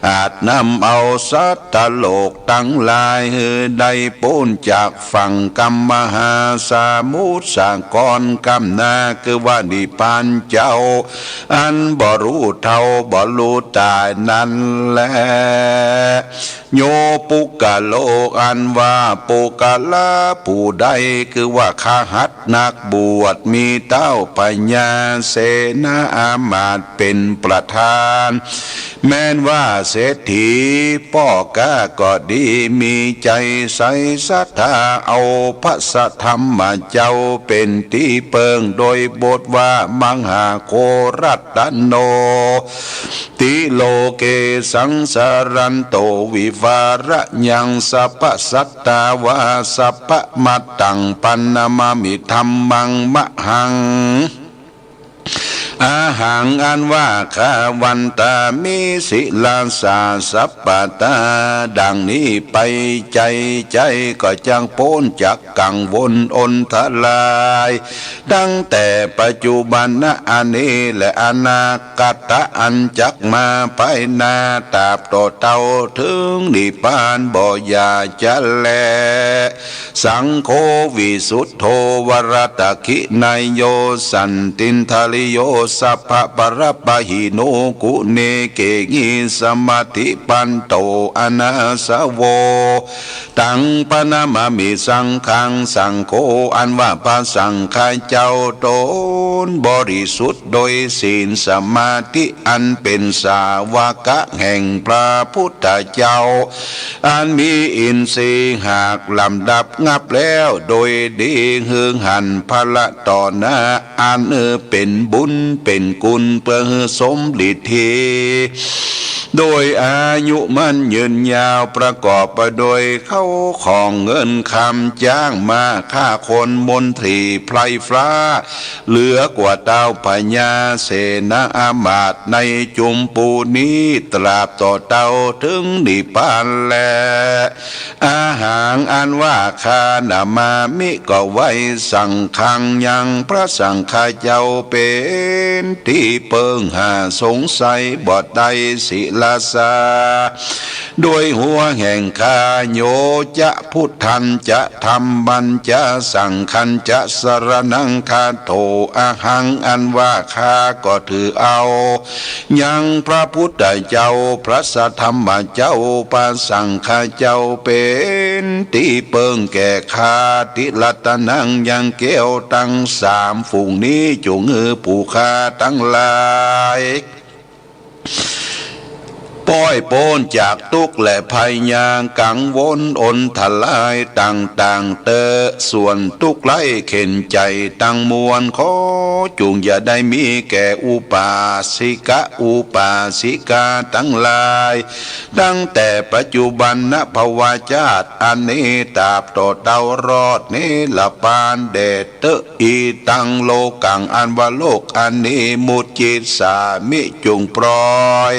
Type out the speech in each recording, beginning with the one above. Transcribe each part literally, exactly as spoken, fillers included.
อาจนำเอาสัตว์โลกตังหลายหื้อได้ป๊นจากฝั่งก๋ำมหาสมุทรสาครก๋ำหน้า คือว่านิพพานเจ้า อันบ่ฮู้เฒ่าบ่ฮู้ตายนั้นแล โย ปุคคโล อันว่าปุคคละผู้ใด คือว่าคฤหัสถ์นักบวช มีเต๊าพญาเสนาอามาตย์เป๋นประธาน แม้นว่าเศรษฐีป้อก๊าก็ดี มีใจ๋ใส่ศรัทธาเอาพระสัทธรรมเจ้าเป๋นตี้เปิ้ง โดยบทว่ามหาโครัตโน ติโลเกสังสารันโต วิวาระยังสัพพสัตตาวา สัพพมัตตัง ปะนะมามิ ธัมมัง มะหัง อะหัง อันว่าข้าวันตามิ ศิลาสา สัพพตา ดังนี้ไป ใจ๋ใจ๋ก็จักป๊นจากกังวลอนทราย ตั้งแต่ปัจจุบันนะอันนี้ และอนาคตะอันจักมาภายหน้า ตราบต่อเต้าเถิงนิพพานบ่อย่าจะแล สังโฆ วิสุทโธ วรตะขินายโย สันตินทริโย สัพพะปะระปะหิโน กุเณเกหิ สมาธิปันโต อนาสโว ตัง ปะนะมามิ สังฆัง สังโฆ อันว่าพระสังฆเจ้าต๋นบริสุทธิ์โดยศีลสมาธิ อันเป๋นสาวกะแห่งพระพุทธเจ้า อันมีอินทรีย์หากลำดับงับแล้วโดยดี หื้อหันพละต่อหน้า อันเป๋นบุญเป๋นกุล เปื้อหื้อสมฤทธี โดยอายุมั่นยืนยาว ประกอบไปโดยเข้าของเงินคำ จ๊างม้า ข้าคน มนตรี ไพร่ฟ้า เหลือกว่าเต้าพญาเสนาอามาตย์ในจุมปูนี้ ตราบต่อเต้าเถิงนิพพานแล อะหัง อันว่าข้า นะมามิ ก็ไหว้ สังฆัง ยังพระสังฆเจ้าเป๋นตี้เปิ้ง หาสงสัยบ่ได้ ศิลาสา โดยหัวแห่งข้า โยจะ พุทธัญจะ ธัมมัญจะ สังฆัญจะ สรณัง คัจโฉ อะหัง อันว่าข้าก็ถือเอา ยังพระพุทธเจ้า พระสัทธรรมเจ้า พระสังฆเจ้าเป๋นตี้เปิ้งแก่ข้า ติ รัตนัง ยังแก้วตังสามฝูงนี้ จุ่งหื้อผู้ข้าตังหลาย ป้อยป๊นจากตุ๊กข์และภัยยากังวลอนทรายต่างๆ เต๊อะ ส่วนตุ๊กข์ไร้เข็ญใจ๋ตังมวล ขอจุ่งอย่าได้มีแก่อุปาสิกะอุปาสิกาตังหลาย ตั้งแต่ปัจจุบันนะภวชาติอันนี้ ตราบต่อเต้ารอดนิรพานแด่เต๊อะ อิตัง โลกัง อันว่าโลกอันนี้ มุจจิสสามิ จุ่งปล่อย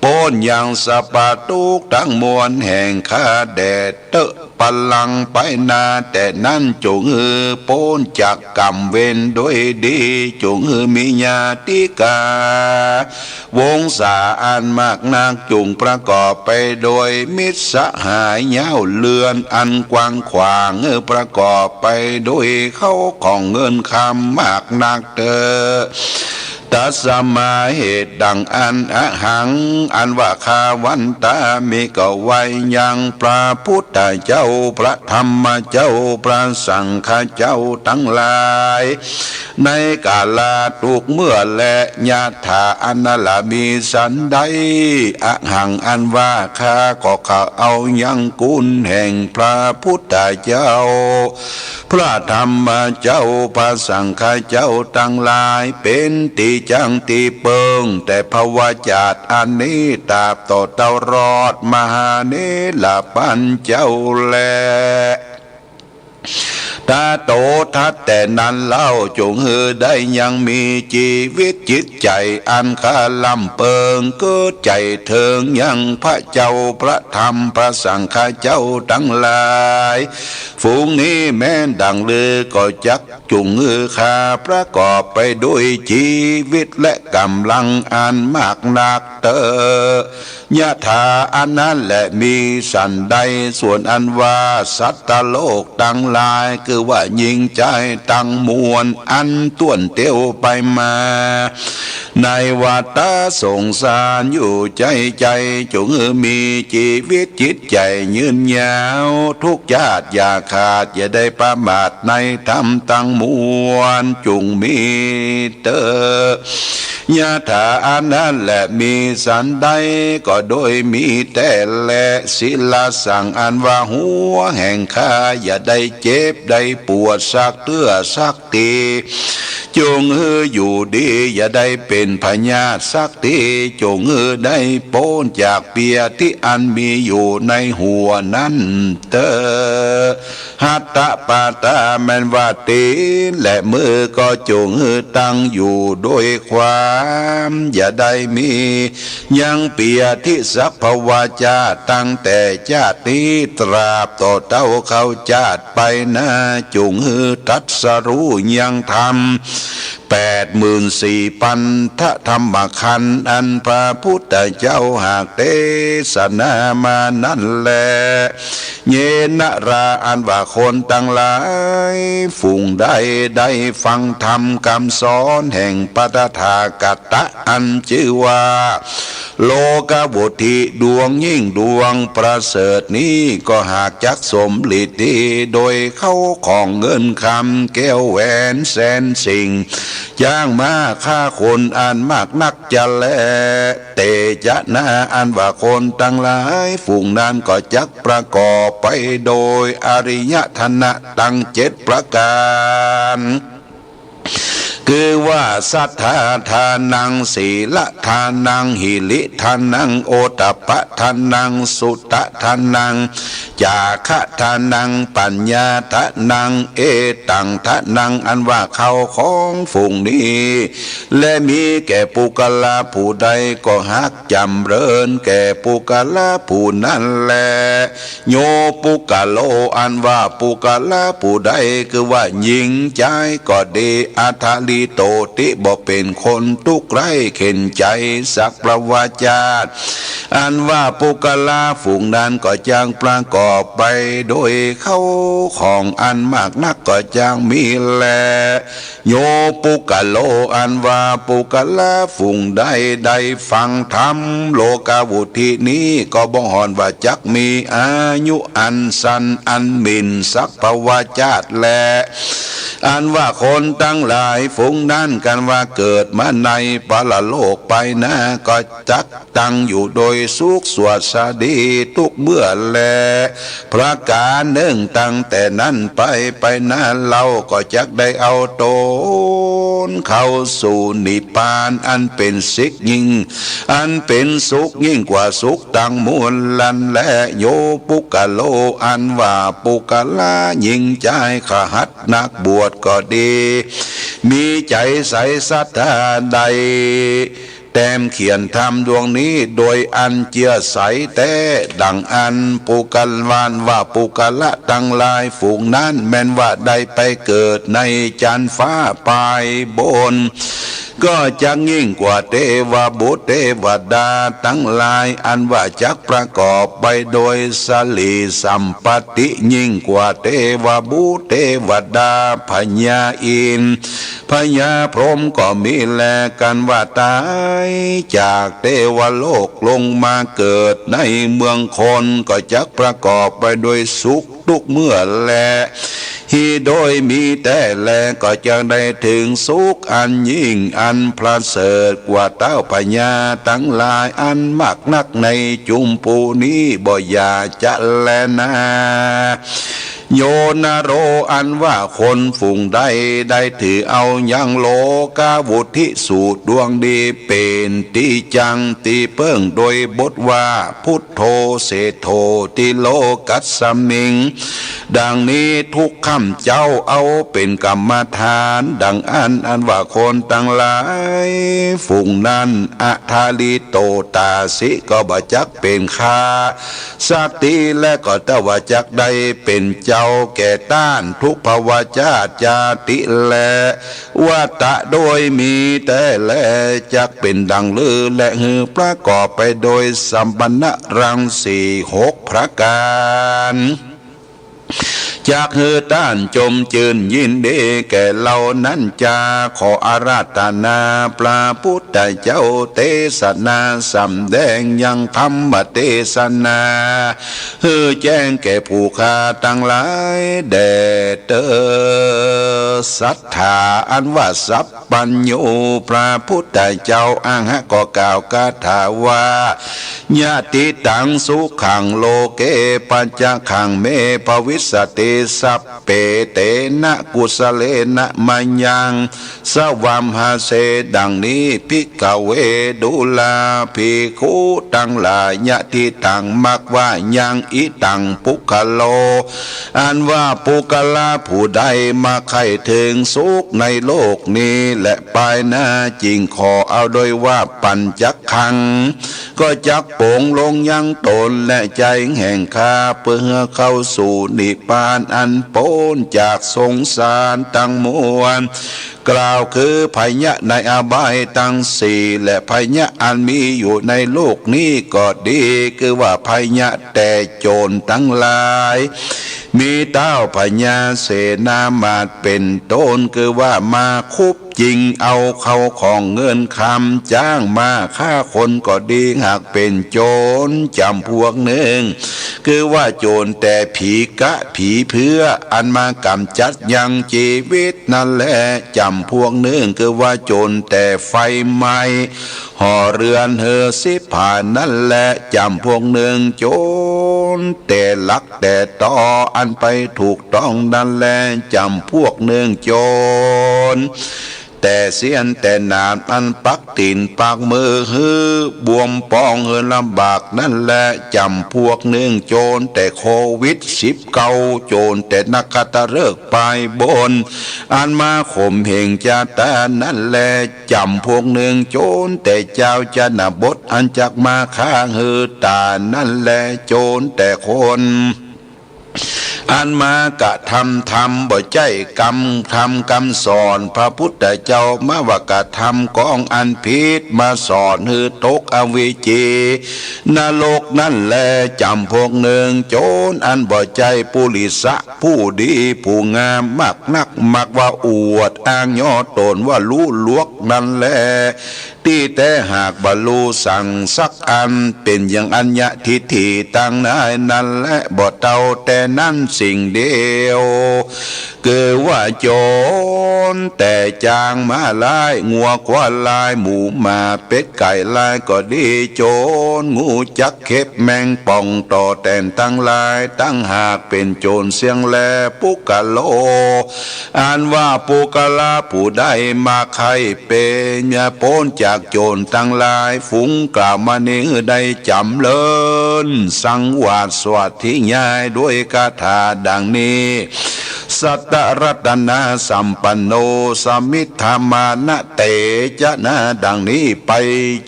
ป๊นยังสัพพะตุ๊กข์ตังมวลแห่งข้าแด่เต๊อะ ปะลัง ไปหน้าแต่นั้น จุ่งหื้อป๊นจากก๋รรมเวรโดยดี จุ่งหื้อมีญาติกา วงศาอันมากนัก จุ่งประกอบไปโดยมิตรสหายยาวเรือนอันกว้างขวาง หื้อประกอบไปโดยเข้าของเงินคำมากนักเต๊อะ ตัสมา เหตุดังอั้น อะหัง อันว่าข้าวันตามิ ก็ไหว้ยังพระพุทธเจ้า พระธรรมเจ้า พระสังฆเจ้าตังหลาย ในกาละทุกเมื่อแล ยะถา อันนั้นละ มิฉันใด อะหัง อันว่าข้าก็เข้าเอายังคุณแห่งพระพุทธเจ้า พระธรรมเจ้า พระสังฆเจ้าตังหลาย เป๋นตี้จั้งตี้เปิ้ง แต่ภวชาติอันนี้ ตราบต่อเต้ารอดมหานิรพานเจ้าแล ตโต ถัดแต่นั้นเล่า จุ่งหื้อได้ยังมีจีวิตจิตใจ๋อันค่าล้ำเปิง เกิดใจ๋เถิงยังพระเจ้า พระธรรม พระสังฆเจ้าตังหลาย ฝูงนี้แม้นดั่งลือก็จัก จุ่งหื้อข้าประกอบไปด้วยจีวิตและก๋ำลังอันมากนักเต๊อะ ยถา อันนั้นแหละ มีสันใด ส่วนอันว่าสัตว์โลกตังหลาย คือว่าญิงจายตังมวล อันต้วนเตียวไปมา ในวัฏฏะสงสารอยู่ใจ้ใจ้ จุ่งหื้อมีจีวิตจิตใจ๋ยืนยาว ทุกจาติอย่าขาด อย่าได้ประมาทในธรรมตังมวล จุ่งมีเต๊อะ ยถา อันนั้นแหละ มีสันใด ก็โดยมีแต๊แล สิลสัง อันว่าหัวแห่งข้า อย่าได้เจ็บได้ปวดสักเตื้อสัก ที จุ่งหื้ออยู่ดี อย่าได้เป๋นพยาธิสักที จุ่งหื้อได้ป๊นจากเปียธิอันมีอยู่ในหัวนั้นเต๊อะ หัตถปาตา แม้นว่าตี๋นและมือก็จุ่งหื้อตั้งอยู่โดยความ อย่าได้มี ยังเปียธิสักผวาจาติ ตั้งแต่จาตินี้ตราบต่อเต้าเข้าจาติไปหน้า จุ่งหื้อตรัสฮู้ยังธรรม แปดหมื่นสี่ปันธธรรมขันธ์ อันพระพุทธเจ้าหากเตสนามานั้นแล เยนะรา อันว่าคนตังหลายฝูงใดได้ฟังธรรมกำสอนแห่งพระตถาคตะ อันจื้อว่า โลกวิทูตดวงยิ่งดวงประเสริฐนี้ ก็หากจักสมฤทธิ์ดีโดยเข้าของเงินคำแก้วแหวนแสนสิ่ง จ้างม้าฆ่าคนอันมากนักจะแล เตจะนา อันว่าคนตังหลายฝูงนั้นก็จักประกอบไปโดยอริยธนะตังเจ็ดประก๋าน คือว่า สัทธาทานัง สีลทานัง หิริทานัง โอตตัปปะทานัง สุตะทานัง จาคะทานัง ปัญญาทานัง เอตังทานัง อันว่าเข้าของฝูงนี้ และมีแก่ปุคคละผู้ใดก็ฮักจ๋ำเริญแก่ปุคคละผู้นั้นแล โยปุคคโล อันว่าปุคคละผู้ใด คือว่าญิงจายก็ดี อัตถะลิโตติ บ่เป๋นคนตุ๊กข์ใคร่เข็ญใจ๋สักผวาจาติ อันว่าปุคคละฝูงนั้นก็จักประกอบไปโดยเข้าของอันมากนักก็จักมีแล โยปุคคโล อันว่าปุคคละฝูงใดได้ฟังธรรมโลกวิทูตนี้ ก็บ่ห่อนว่าจักมีอายุอันสั้นอันหมิ่นสักผวาจาติแล อันว่าคนตังหลายฝูงนั้นกันว่าเกิดมาในปรโลกไปหน้าก็จัก ตั้งอยู่โดยสุขสวัสดีทุกเมื่อแล ประก๋านนึ่ง ตั้งแต่นั้นไป ไปหน้าเล่าก็จักได้เอาต๋นเข้าสู่นิพพานอันเป๋นสิกยิ่ง อันเป๋นสุขยิ่งกว่าสุขตังมวลนั้นแล โยปุคคโล อันว่าปุคคละญิงจายคหัตถ์นักบวชก็ดี มีใจ๋ใสศรัทธาได้ แต้มเขียนธรรมดวงนี้โดยอันเจื้อใสแต๊ ดังอั้น ปุคคละ อันว่าปุคคละตังหลายฝูงนั้น แม้นว่าได้ไปเกิดในจั๊นฟ้าปายบน ก็จักยิ่งกว่าเตวบุตรเตวดาตังหลาย อันว่าจักประกอบไปโดยสรีสัมปัตติ ยิ่งกว่าเตวบุตรเตวดา พญาอินทร์ พญาพรหมก็มีแล กันว่าต๋ายจากเตวโลกลงมาเกิดในเมืองคน ก็จักประกอบไปโดยสุขทุกเมื่อแล หีโดยมีแต๊แล ก็จักได้เถิงสุขอันยิ่งอันประเสริฐกว่าเต้าพญาตังหลายอันมากนักในจุมภูนี้บ่อย่าจะแลนา โย นโร อันว่าคนฝูงใด ได้ถือเอายังโลกาวุตติสูตรดวงดี เป๋นตี้จั้งตี้เปิ้ง โดยบทว่า พุทโธ เสโถ ติโลกัสมิง ดังนี้ ทุกข้าพเจ้าเอาเป๋นกรรมฐาน ดังอั้น อันว่าคนตังหลายฝูงนั้น อทาริโตตาสิ ก็บ่จักเป๋นข้า สักที และก็ตว่าจักได้เป๋นเจ้าแก่ต้าน ทุกภวชาติจาติและวัฏฏะโดยมีแต๊แล จักเป๋นดังลือ และหื้อประกอบไปโดยสัมปันนะรังสีหกประก๋าน จักหื้อต้านจมจื้นยินดีแก่เหล่านั้นจา ขออาราธนาพระพุทธเจ้า เตสนาสำแดงยังธรรมเตสนา หื้อแจ้งแก่ผู้ข้าตังหลายแด่เต๊อะ สัตถา อันว่าสัพพัญญู พระพุทธเจ้า อะหัง ก็กล่าวคาถาว่า ยะถิตังสุขังโลเก ปัจจคขังเมภวิสสติ สัพเพเตนะกุสสะเลนะ มะยัง สวัมหเส ดังนี้ ภิกขเว ดูราภิกขุตังหลาย ยะถิตัง มักว่ายัง อิตัง ปุคคโล อันว่าปุคคละผู้ใด มักใค่เถิงสุขในโลกนี้ และปายหน้า จึงขอเอาโดยว่า ปัจจคขัง ก็จักป๋งลงยังตนและใจ๋แห่งข้า เปื้อหื้อเข้าสู่นิพพาน อันป๊นจากสงสารตังมวล กล่าวคือภัยยะในอบายตังสี่ และภัยยะอันมีอยู่ในโลกนี้ก็ดี คือว่าภัยยะแต่โจ๋รตังหลาย มีต้าวพญาเสนามาตย์เป๋นต้น คือว่ามาคุบ จิงเอาเข้าของเงินคำ จ้างมาฆ่าคนก็ดี หากเป๋นโจ๋รจ๋ำพวกนึ่ง คือว่าโจ๋รแต่ผีก๊ะผีเปื้อ อันมากำจัดยังจีวิตนั้นแล จ๋ำพวกนึ่ง คือว่าโจ๋รแต่ไฟไหม้หอเฮือนหื้อสิบหายนั้นแล จ๋ำพวกนึ่ง โจ๋รแต่ลักแต่ตอ อันไปถูกต้องนั้นแล จ๋ำพวกนึ่ง โจ๋ร แต่เสี้ยนแต่หนาม อันปักตี๋นปักมือหื้อบวมป๋อง หื้อลำบากนั้นแล จ๋ำพวกนึ่ง โจ๋รแต่โควิดสิบเก้า โจ๋รแต่นักขัตฤกษ์ปายบน อันมาข่มเหงจะต๋านั้นแล จ๋ำพวกนึ่ง โจ๋รแต่จาวชนบท อันจักมาฆ่าหื้อต๋ายนั้นแล โจ๋รแต่คน อันมากระทำธรรมบ่ใจ้กำ ธรรมกำสอนพระพุทธเจ้า มาว่ากระทำกองอันผิด มาสอนหื้อตกอวิชชีนรกนั้นแล จ๋ำพวกนึ่ง โจ๋รอันบ่ใจ้ปุริสะผู้ดีผู้งาม มักนักมักว่าอวดอ้างย่อต๋นว่าฮู้ลวกนั้นแล ตี้แต๊หากบ่ฮู้สังสักอัน เป๋นอย่างอัญญะทิฏฐิตังหลายนั้นแล บ่เต้าแต่นั้นสิ่งเดียว คือว่าโจ๋รแต่จ๊างม้าลาย งัวควายลาย หมูหมาเป็ดไก่ลายก็ดี โจ๋รงูจั๊กเข็บแมงป่องต่อแตนตังหลาย ตังหากเป๋นโจ๋รเสี้ยงแล ปุคคโล อันว่าปุคคละผู้ใด มักใค่เป๋นป๊นจากโจ๋รตังหลาย ฝูงกล่าวมานี้ได้จ๋ำเริญ สังวาสสวัสธยายด้วยคาถาดังนี้ สัตตรัตนสัมปันโน สมิทธามานะเตจะนะ ดังนี้ไป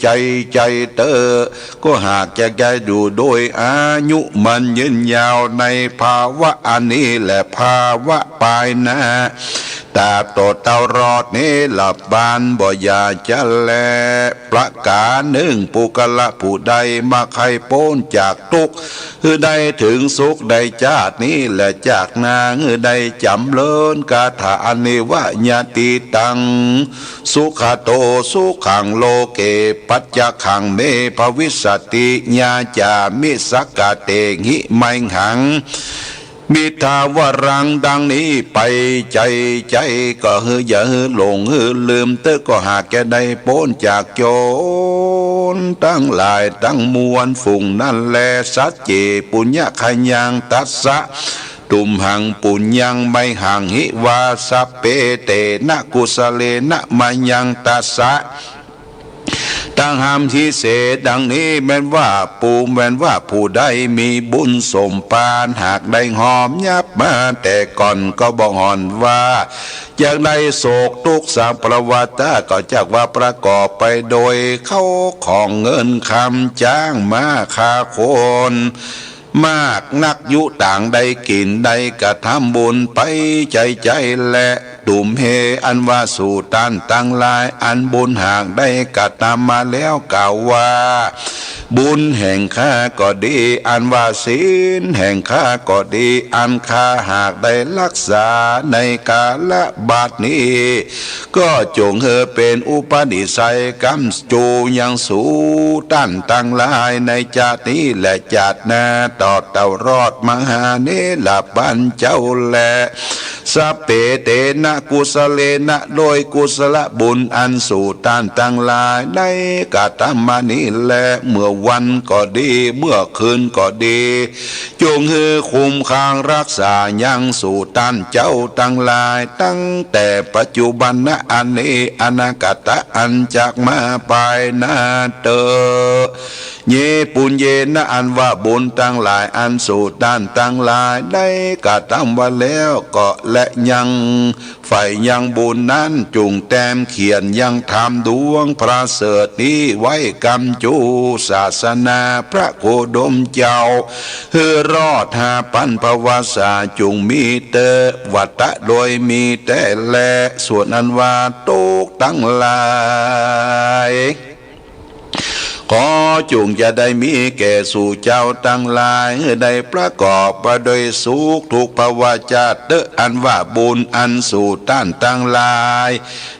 ใจ๋ใจ๋เต๊อะ ก็หากจะได้อยู่โดยอายุมั่นยืนยาวในภาวะอันนี้และภาวะปายหน้า ตราบต่อเต้ารอดนิรันดร์ บ่อย่าจะแล ประก๋านนึ่ง ปุคคละผู้ใด มักใค่ป๊นจากตุ๊กข์ หื้อได้เถิงสุขในจาตินี้และจาติหน้า หื้อได้จ๋ำเริญคาถาอันนี้ว่า ยะถิตัง สุขโต สุขังโลเก ปัจจคขังเมภวิสสติ ยาจามิสังคเตหิ ไมหัง มิทธาวรัง ดังนี้ไป ใจ๋ใจ๋ก็หื้ออย่าหื้อหลงหื้อลืมเต๊อะ ก็หากจะได้ป๊นจากโจ๋รตังหลายตังมวลฝูงนั้นแล สัจเจปุญญคยัง ตัสสะ ตุมหัง ปุญญัง ไมหัง หิ วา สัพเพ เตนะ กุสะเลนะ มะยัง ตัสสะ ตังหัง ทิเส ดังนี้ แม่นว่า ปู แม่นว่าผู้ใดมีบุญสมภาร หากได้ฮอมยับมาแต่ก่อน ก็บ่ห่อนว่า จักได้โศกตุ๊กข์สัง ปรวัตตะ ก็จักว่าประกอบไปโดยเข้าของเงินคำ จ๊างม้า ฆ่าคน มากนัก ยุต่างได้กิ๋น ได้กระทำบุญไปใจ๋ๆ แล ตุมเห อันว่าสูต้านตังหลาย อันบุญหากได้กระทำมาแล้ว กล่าวว่า บุญแห่งข้าก็ดี อันว่าศีลแห่งข้าก็ดี อันข้าหากได้รักษาในกาละบัดนี้ ก็จงหื้อเป๋นอุปนิสัยกำ จูยังสูต้านตังหลาย ในจาตินี้และจาติหน้า ต๋อดเต้ารอดมหาเนรปัญเจ้าแล สัพเพ เตนะ กุสะเลนะ โดยกุศลบุญอันสูต้านตังหลายได้กระทำมานี้แล เมื่อวันก็ดี เมื่อคืนก็ดี จงหื้อคุ้มครองรักษายังสูต้านเจ้าตังหลาย ตั้งแต่ปัจจุบันนะอันนี้ อนาคตะอันจักมาภายหน้าเต๊อะ เย ปุญเยนะ อันว่าบุญตังหลาย อันสูต้านตังหลายได้กระทำไว้แล้วก็ และยัง ใฝ่ยังบุญนั้น จุ่งแต้มเขียนยังธรรมดวงประเสริฐนี้ไว้กำจู ศาสนาพระโคดมเจ้า หื้อรอดห้าปันภวสา จุ่งมีเต๊อะ วัตตะ โดยมีแต๊แล ส่วนอันว่าตุ๊กข์ตังหลาย ขอจุ่งจะได้มีแก่สูเจ้าตังหลาย หื้อได้ประกอบไปโดยสุขทุกภวชาติเต๊อะ อันว่าบุญอันสูต้านตังหลาย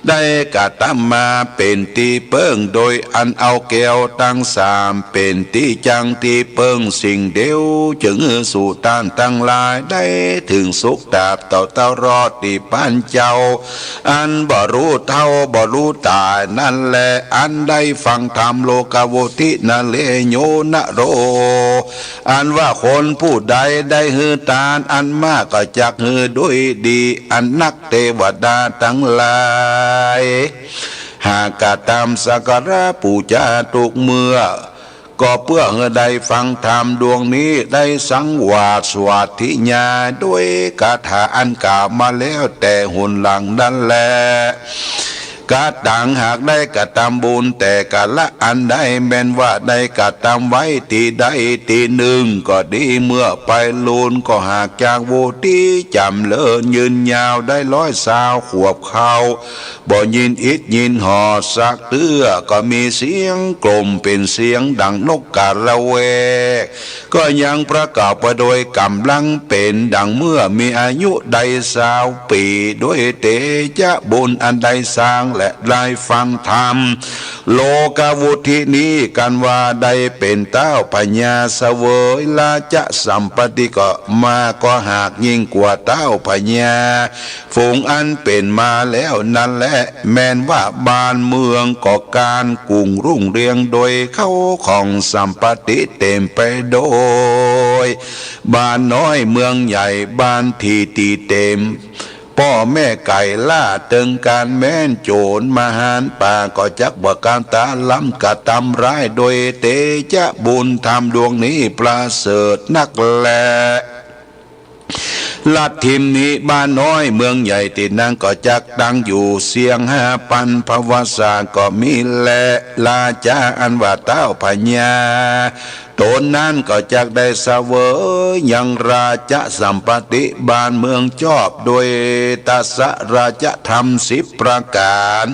ได้กระทำมาเป๋นตี้เปิ้ง โดยอันเอาแก้วตังสามเป๋นตี้จั้งตี้เปิ้งสิ่งเดียว จึงหื้อสูต้านตังหลายได้เถิงสุขตราบเต้าเต้ารอดนิพพานเจ้า อันบ่ฮู้เฒ่าบ่ฮู้ต๋ายนั้นแล อันได้ฟังธรรม โลกาวุทิ นะเลโยนะโร อันว่าคนผู้ใดได้หื้อตานอันมาก ก็จักหื้อด้วยดีอันนัก เตวดาตังหลาย หากกระทำสักการะปู๋จาทุกเมื่อ ก็เปื้อหื้อได้ฟังธรรมดวงนี้ ได้สังวาสสวัสถิญาณ ด้วยคาถาอันกล่าวมาแล้วแต่หนหลังนั้นแล กะตัง หากได้กระทำบุญแต่กาละอันใด แม่นว่าได้กระทำไว้ตี้ใดตี้นึ่งก็ดี เมื่อไปลูนก็หากจักวุทิจ๋ำเริญยืนยาวได้ร้อยซาวขวบเข้า บ่ยินอิดยินหอสักเตื้อ ก็มีเสียงกล่อมเป๋นเสียงดังนกกาละแวก ก็ยังประกอบไปโดยก๋ำลังเป๋นดังเมื่อมีอายุได้ซาวปี๋ ด้วยเตจะบุญอันได้สร้างและได้ฟังธรรม โลกาวุทินี้ กันว่าได้เป๋นเต้าพญาเสวยราชสัมปัตติก็มา ก็หากยิ่งกว่าเต้าพญา ฝูงอันเป๋นมาแล้วนั้นแล แม่นว่าบ้านเมืองก็การกุ่งรุ่งเรืองโดยเข้าของสัมปัตติเต๋มไปโดยบ้านน้อยเมืองใหญ่ บ้านตี้ตี้เต๋มป้อแม่ไก่ล่าเติงก๋านแม้นโจ๋รมหานป่า ก็จักบ่กล้าต๋าล้ำกระทำร้าย โดยเตจะบุญธรรมดวงนี้ประเสริฐนักแล ลัดถิ่นนี้บ้านน้อยเมืองใหญ่ตี้นั้นก็จักตั้งอยู่เสี้ยงห้าปันภวสาก็มีแล ราชาอันว่าเต้าพญาต๋นนั้นก็จักได้เสวยยังราชสัมปัตติบ้านเมืองจอบด้วยทศราชธรรมสิบประก๋าน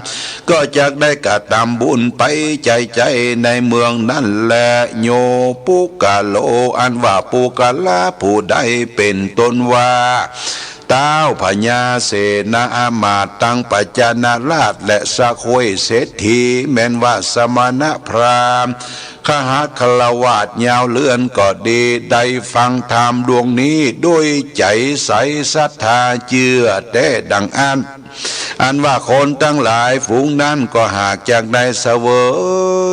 ก็จักได้กระทำบุญไปใจ๋ๆ ในเมืองนั้นแล โยปุคคโล อันว่าปุคคละผู้ใดเป๋นต้นว่า เต้าพญาเสนาอามาตย์ตังปัจจนราชและสะโคยเศรษฐี แม่นว่าสมณพราหมณ์ คฤหัสถ์ฆราวาสยาวเรือนก็ดี ได้ฟังธรรมดวงนี้ด้วยใจ๋ใสศรัทธาเจื้อแต๊ดังอั้น อันว่าคนตังหลายฝูงนั้นก็หากจักได้เสว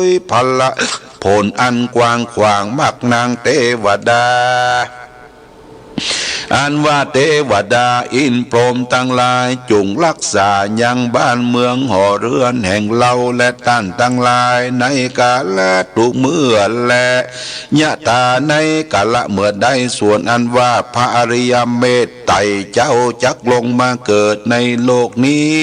ยผละผลอันกว้างขวางมากนัก เตวดา อันว่าเตวดาอินทร์พรหมตังหลาย จุ่งฮักษายังบ้านเมืองหอเฮือนแห่งเฮา และต้านตังหลายในกาละทุกเมื่อ และยะถาในกาละเมื่อใด ส่วนอันว่าพระอริยเมตไตรเจ้าจักลงมาเกิดในโลกนี้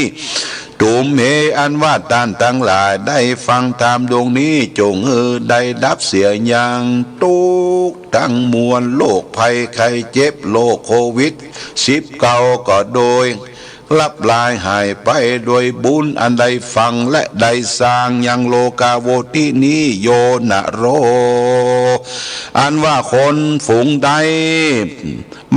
ตุมเห อันว่าต้านตังหลายได้ฟังธรรมดวงนี้ จุ่งหื้อได้ดับเสียยังตุ๊กข์ตังมวล โรคภัยไข้เจ็บ โรคโควิดสิบเก้า ก็โดย ลับลายหายไปโดยบุญอันได้ฟังและได้สร้างยังโลกาโวตินี้ โยนะโร อันว่าคนฝูงใด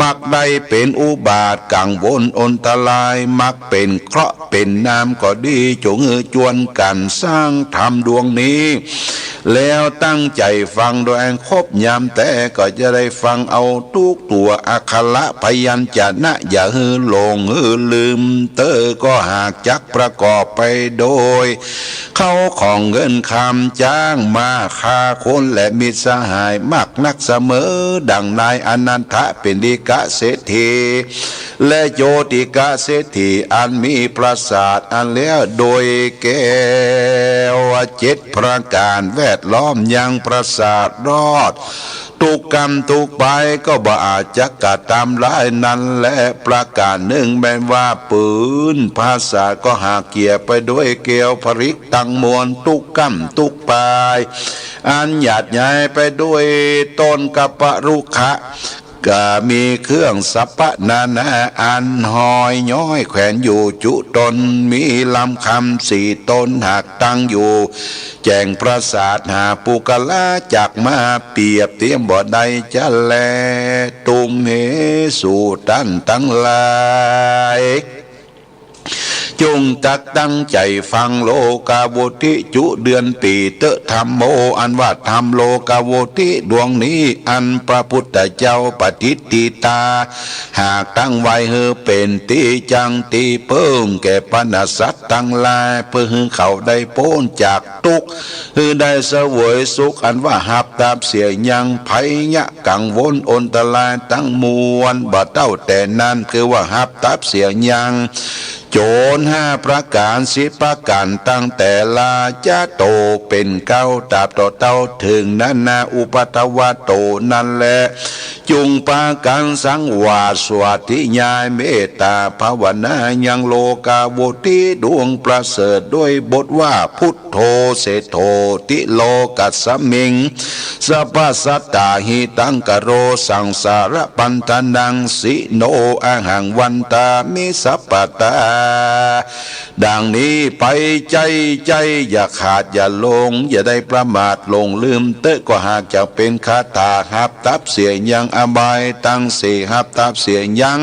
มักได้เป๋นอุบาทกังวลอนตราย มักเป๋นเคราะห์เป๋นนามก็ดี จุ่งหื้อจวนกั๋นสร้างธรรมดวงนี้ แล้วตั้งใจ๋ฟังโดยอันครบยามแต๊ ก็จะได้ฟังเอาตุ๊กตั๋วอักขระพยัญชนะ อย่าหื้อหลงหื้อลืม เต๊อะก็หากจักประกอบไปโดย เข้าของเงินคำ จ๊างม้าฆ่าคนและมิตรสหายมากนักเสมอ ดังนายอนันทปิณฑิกเศรษฐี และโจติกเศรษฐี อันมีปราสาทอันแล้วโดยแก้วเจ็ดประก๋าน แวดล้อมยังปราสาทรอด ตุ๊กก้ำตุ๊กปาย ก็บ่อาจจะกระตำลายนั้นแล ประก๋านนึ่งแม่นว่าปื๊นปราสาทก็หากเกี่ยวไปด้วยแก้วผลึกตังมวล ตุ๊กก้ำตุ๊กปาย อันหยาดใยไปด้วยต้นกัปปะรุขะ ก็มีเครื่องสัพพะนานาอันห้อยย้อยแขวนอยู่จุตน มีลำคำสี่ตนหากตั้งอยู่ แจ้งปราสาทหาปุคคละจักมาเปรียบเทียมบ่ได้จะแล ตุมเห สูต้านตังหลาย จุ่งจักตั้งใจ๋ฟังโลกาโวติจุเดือนปี๋เต๊อะ ธัมโม อันว่าธรรมโลกาโวติดวงนี้ อันพระพุทธเจ้าปฏิฏฐิตา หากตั้งไว้หื้อเป๋นตี้จั้งตี้เปิ้งแก่บรรดาสัตว์ตังหลาย เปื้อหื้อเขาได้ป๊นจาก ตุ๊กข์ หื้อได้เสวยสุข อันว่าฮับตับเสียยังภัยยะกังวลอนตรายตังมวล บ่เต้าแต่นั้น คือว่าฮับตับเสียยังโจรห้าประก๋าน สิบประก๋าน ตั้งแต่ราชะโตเป๋นเก๊า ตราบต่อเต้าเถิงนานาอุปัทวะโตนั้นแล จุ่งปากั๋นสังวาสสาธยายเมตตาภาวนายังโลกาโวติดวงประเสริฐ ด้วยบทว่า พุทโธเสโถติโลกัสสมิง สัพพะสัตตาหิตังกะโร สังสารปันธานังสิโน อะหังวันตามิสัพพะทา ดังนี้ไป ใจ้ ใจ้ อย่าขาดอย่าหลง อย่าได้ประมาทหลงลืมเต๊อะ ก็หากจะเป๋นคาถาฮับตับเสียยังอบายตังสี่ ฮับตับเสียยัง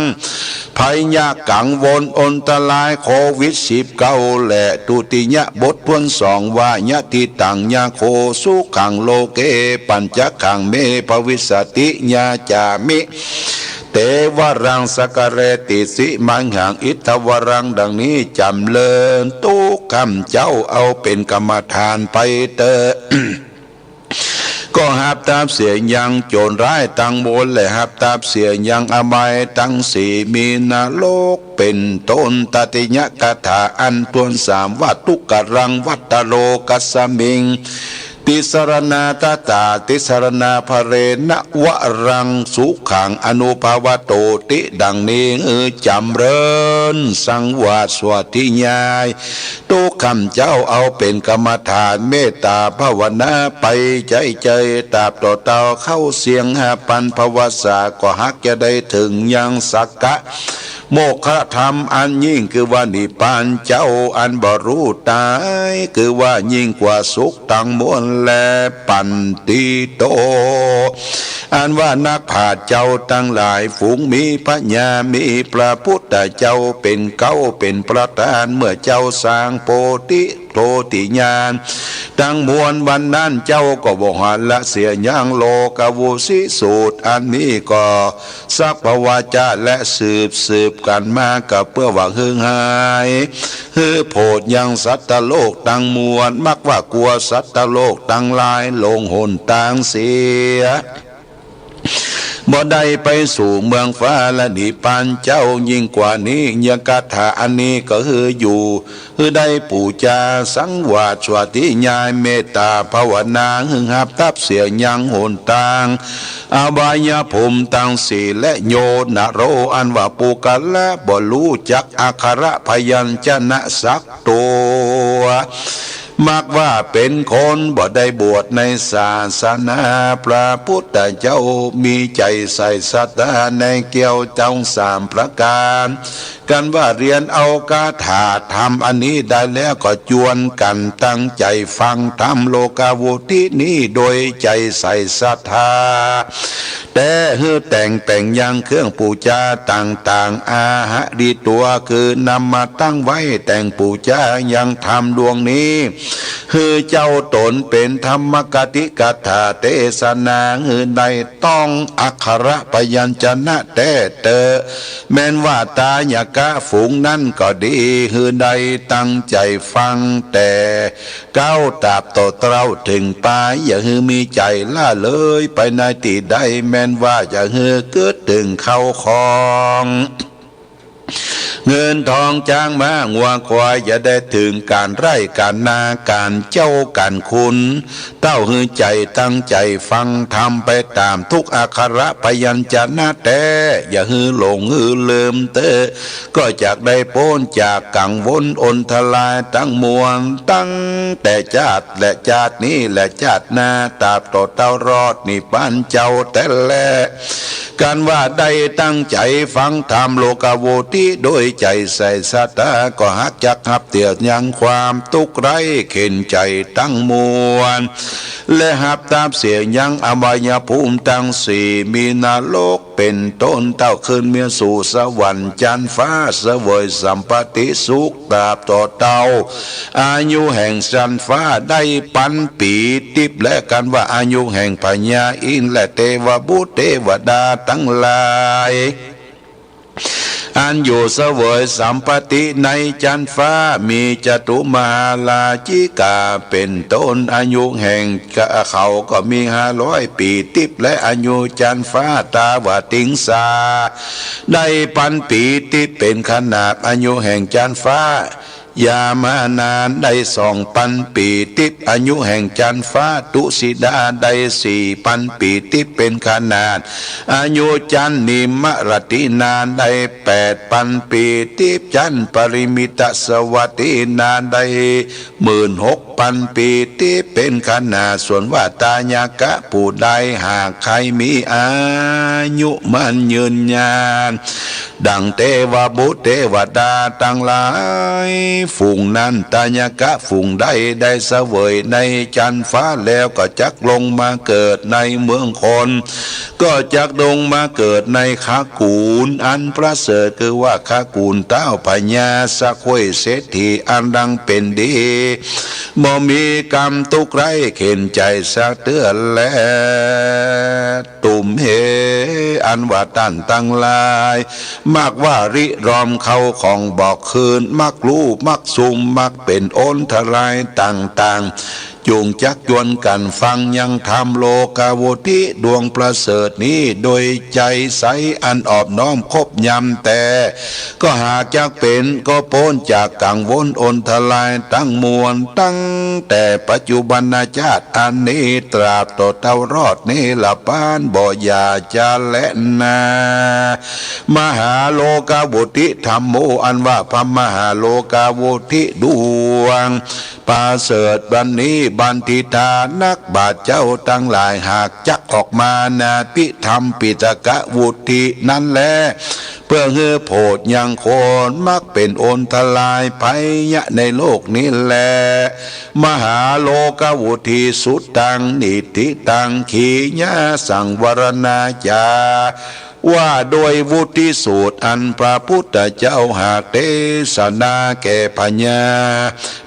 ภัยยะกังวลอนตรายโควิดสิบเก้า และทุติยบทถ้วนสองว่า ยะถิตังยะโขสุขังโลเก ปัญจขังเมภวิสสติ ยาจามิ เตวะรังสักกะเรติสิมังหังอิทธวรัง ดังนี้จ๋ำเริญ ตุ๊กข้าพเจ้าเอาเป๋นกรรมฐานไปเต๊อะ ก็ฮับตับเสียยังโจรร้ายตังมวล และฮับตับเสียยังอบายตังสี่ มีนรกเป๋นต้น ตติยคาถาอันถ้วนสามว่า ทุกขะรังวัตตะโรกัสสมิง ติสสะระณาทัฏฐา ติสสะระณาภะเรณะ วะรังสุขังอนุภาวะโตติ ดังนี้ เออ จ๋ำเริญ สังวาสสาธยาย ตุ๊กข้าพเจ้าเอาเป๋นกรรมฐานเมตตาภาวนาไป ใจ้ ใจ้ ตราบต่อเต้าเข้าเสี้ยงห้าปันภวสา ก็ฮักจะได้เถิงยังสักกะ โมกขธรรมอันยิ่ง คือว่านิพพานเจ้าอันบ่รู้ต๋าย คือว่ายิ่งกว่าสุขตังมวลแล ปันติโต อันว่านักปราชญ์เจ้าตังหลาย ฝูงมีปัญญา มีพระพุทธเจ้าเป๋นเก๊าเป๋นประธาน เมื่อเจ้าสร้างโพธิ โพธิญาณตังมวล วันนั้นเจ้าก็บ่หันละเสียยังโลกาโวติสูตร อันนี้ก็สักพะวาจา และสืบสืบกั๋นมา ก็เปื้อหวังหื้อหาย หื้อโผดยังสัตว์โลกตังมวล มักว่ากั๋วสัตว์โลกตังหลายหลงหนตางเสีย บ่ได้ไปสู่เมืองฟ้าและนิพพานเจ้า ยิ่งกว่านี้ยังคาถาอันนี้ก็คืออยู่ คือได้ปู๋จาสังวาสสวาธิญาณเมตตาภาวนา คือฮับทับเสียยังหนตาง อบายภูมิตังสี่ และโยนโร อันว่าปุคคละบ่ฮู้จักอักขระพยัญชนะสัก ตั๋ว มักว่าเป๋นคนบ่ได้บวชในศาสนาพระพุทธเจ้า มีใจ๋ใส่ศรัทธาในแก้วเจ้าสามประก๋าน กันว่าเฮียนเอาคาถาธรรมอันนี้ได้แล้วก็จวนกั๋นตั้งใจ๋ฟังธรรมโลกาวุทินี้โดยใจ๋ใส่ศรัทธา แต่หื้อแต่งแป๋งยังเครื่องปู๋จาต่างๆ อาหาริตั๋ว คือนำมาตั้งไว้แต่งปู๋จายังธรรมดวงนี้ หื้อเจ้าต๋นเป๋นธรรมกติกถาเตสนา หื้อได้ต้องอักขระพยัญชนะแต๊เต๊อะ แม้นว่าทายกะฝูงนั้นก็ดี หื้อได้ตั้งใจ๋ฟังแต่ เก๊าตราบต่อเต้าเถิงปาย อย่าหื้อมีใจ๋ละเลยไปในตี้ใด แม้นว่าอย่าหื้อกึ๊ดเถิงเข้าของ เงินทองจ๊างม้างัวควาย อย่าได้เถิงก๋านไฮ่ก๋านนาก๋านเจ้าก๋านคุณ เต้าหื้อใจ๋ตั้งใจ๋ฟังธรรมไปต๋ามทุกอักขระพยัญชนะแต๊ อย่าหื้อหลงหื้อลืมเต๊อะ ก็จักได้ป๊นจากกังวลอนตรายตังมวล ตั้งแต่จาติและจาตินี้และจาติหน้า ตราบต่อเต้ารอดนิพพานเจ้าแต๊แล กันว่าได้ตั้งใจ๋ฟังธรรมโลกาวุทิโดยใจ๋ใส่ศรัทธา ก็ฮักจักฮับเตี้ยยังความตุ๊กข์ไร้เข็ญใจ๋ตังมวล และฮับทับเสียยังอบายภูมิตังสี่ มีนรก เป๋นต้น เต้าขึ้นเมียสู่สวรรค์จั๊นฟ้า เสวยสัมปติสุขตราบต่อเต้า อายุแห่งจั๊นฟ้าได้ปันปี๋ติ๊บ และกันว่าอายุแห่งพญาอินทร์และเตวบุตรเตวดาตังหลาย อันอยู่เสวยสัมปติในจั๊นฟ้า มีจตุมหาราชิกาเป๋นต้น อายุแห่งเขาก็มีห้าร้อยปี๋ติ๊บ และอายุจั๊นฟ้าตาวติงสา ได้ปันปี๋ติ๊บเป๋นขนาด อายุแห่งจั๊นฟ้า ยามานาถได้สองปันปี๋ติ๊บ อายุแห่งจั๊นฟ้า ตุสิดาได้สี่ปันปี๋ติ๊บเป๋นขนาด อายุจั๊นนิมมะรตินาถได้แปดปันปี๋ติ๊บ จั๊นปริมิตสวัตตินาถได้หมื่นหกปันปี๋ติ๊บเป๋นขนาด ส่วนว่าทายกะผู้ใดหากใค่มีอายุมั่นยืนยาน ดังเตวบุตรเตวดาตังหลายฝูงนั้น ทายกะฝูงใดได้เสวยในจั๊นฟ้าแล้ว ก็จักลงมาเกิดในเมืองคน ก็จักลงมาเกิดในคากู๋นอันประเสริฐ คือว่าคากู๋นเต้าพญาสะข้วยเศรษฐีอันดังเป๋นดี บ่มีก๋ำตุ๊กข์ไร้เข็ญใจ๋สักเตื้อแล ตุมเห อันว่าต้านตังหลาย มักว่าริรอมเข้าของบอกคืน มักลู่ มักซุ่ม มักเป๋นอนตรายต่างๆ จุ่งจักจวนกั๋นฟังยังธรรมโลกาวุทิดวงประเสริฐนี้ โดยใจ๋ใสอันอ่อนน้อมคบยำแต๊ ก็หากจักเป๋น ก็ป๊นจากกังวลอนตรายตังมวล ตั้งแต่ปัจจุบันจาติอันนี้ ตราบต่อเต้ารอดนิรพาน บ่อย่าจะแลนา มหาโลกาวุทิธัมโม อันว่าพระมหาโลกาวุทิดวงประเสริฐบัดนี้ บัณฑิตานักบาชเจ้าตังหลาย หากจักออกมานาภิธรรมปิฏฐกะวุทินั้นแล เปื้อหื้อโผดยังคนมักเป๋นอนตรายภัยยะในโลกนี้แล มหาโลกาวุทิสุตตัง นิฏฐิตัง ขีญาสังวรณาจา ว่าโดยวุทิสูตรอันพระพุทธเจ้าหากเตสนาแก่พญา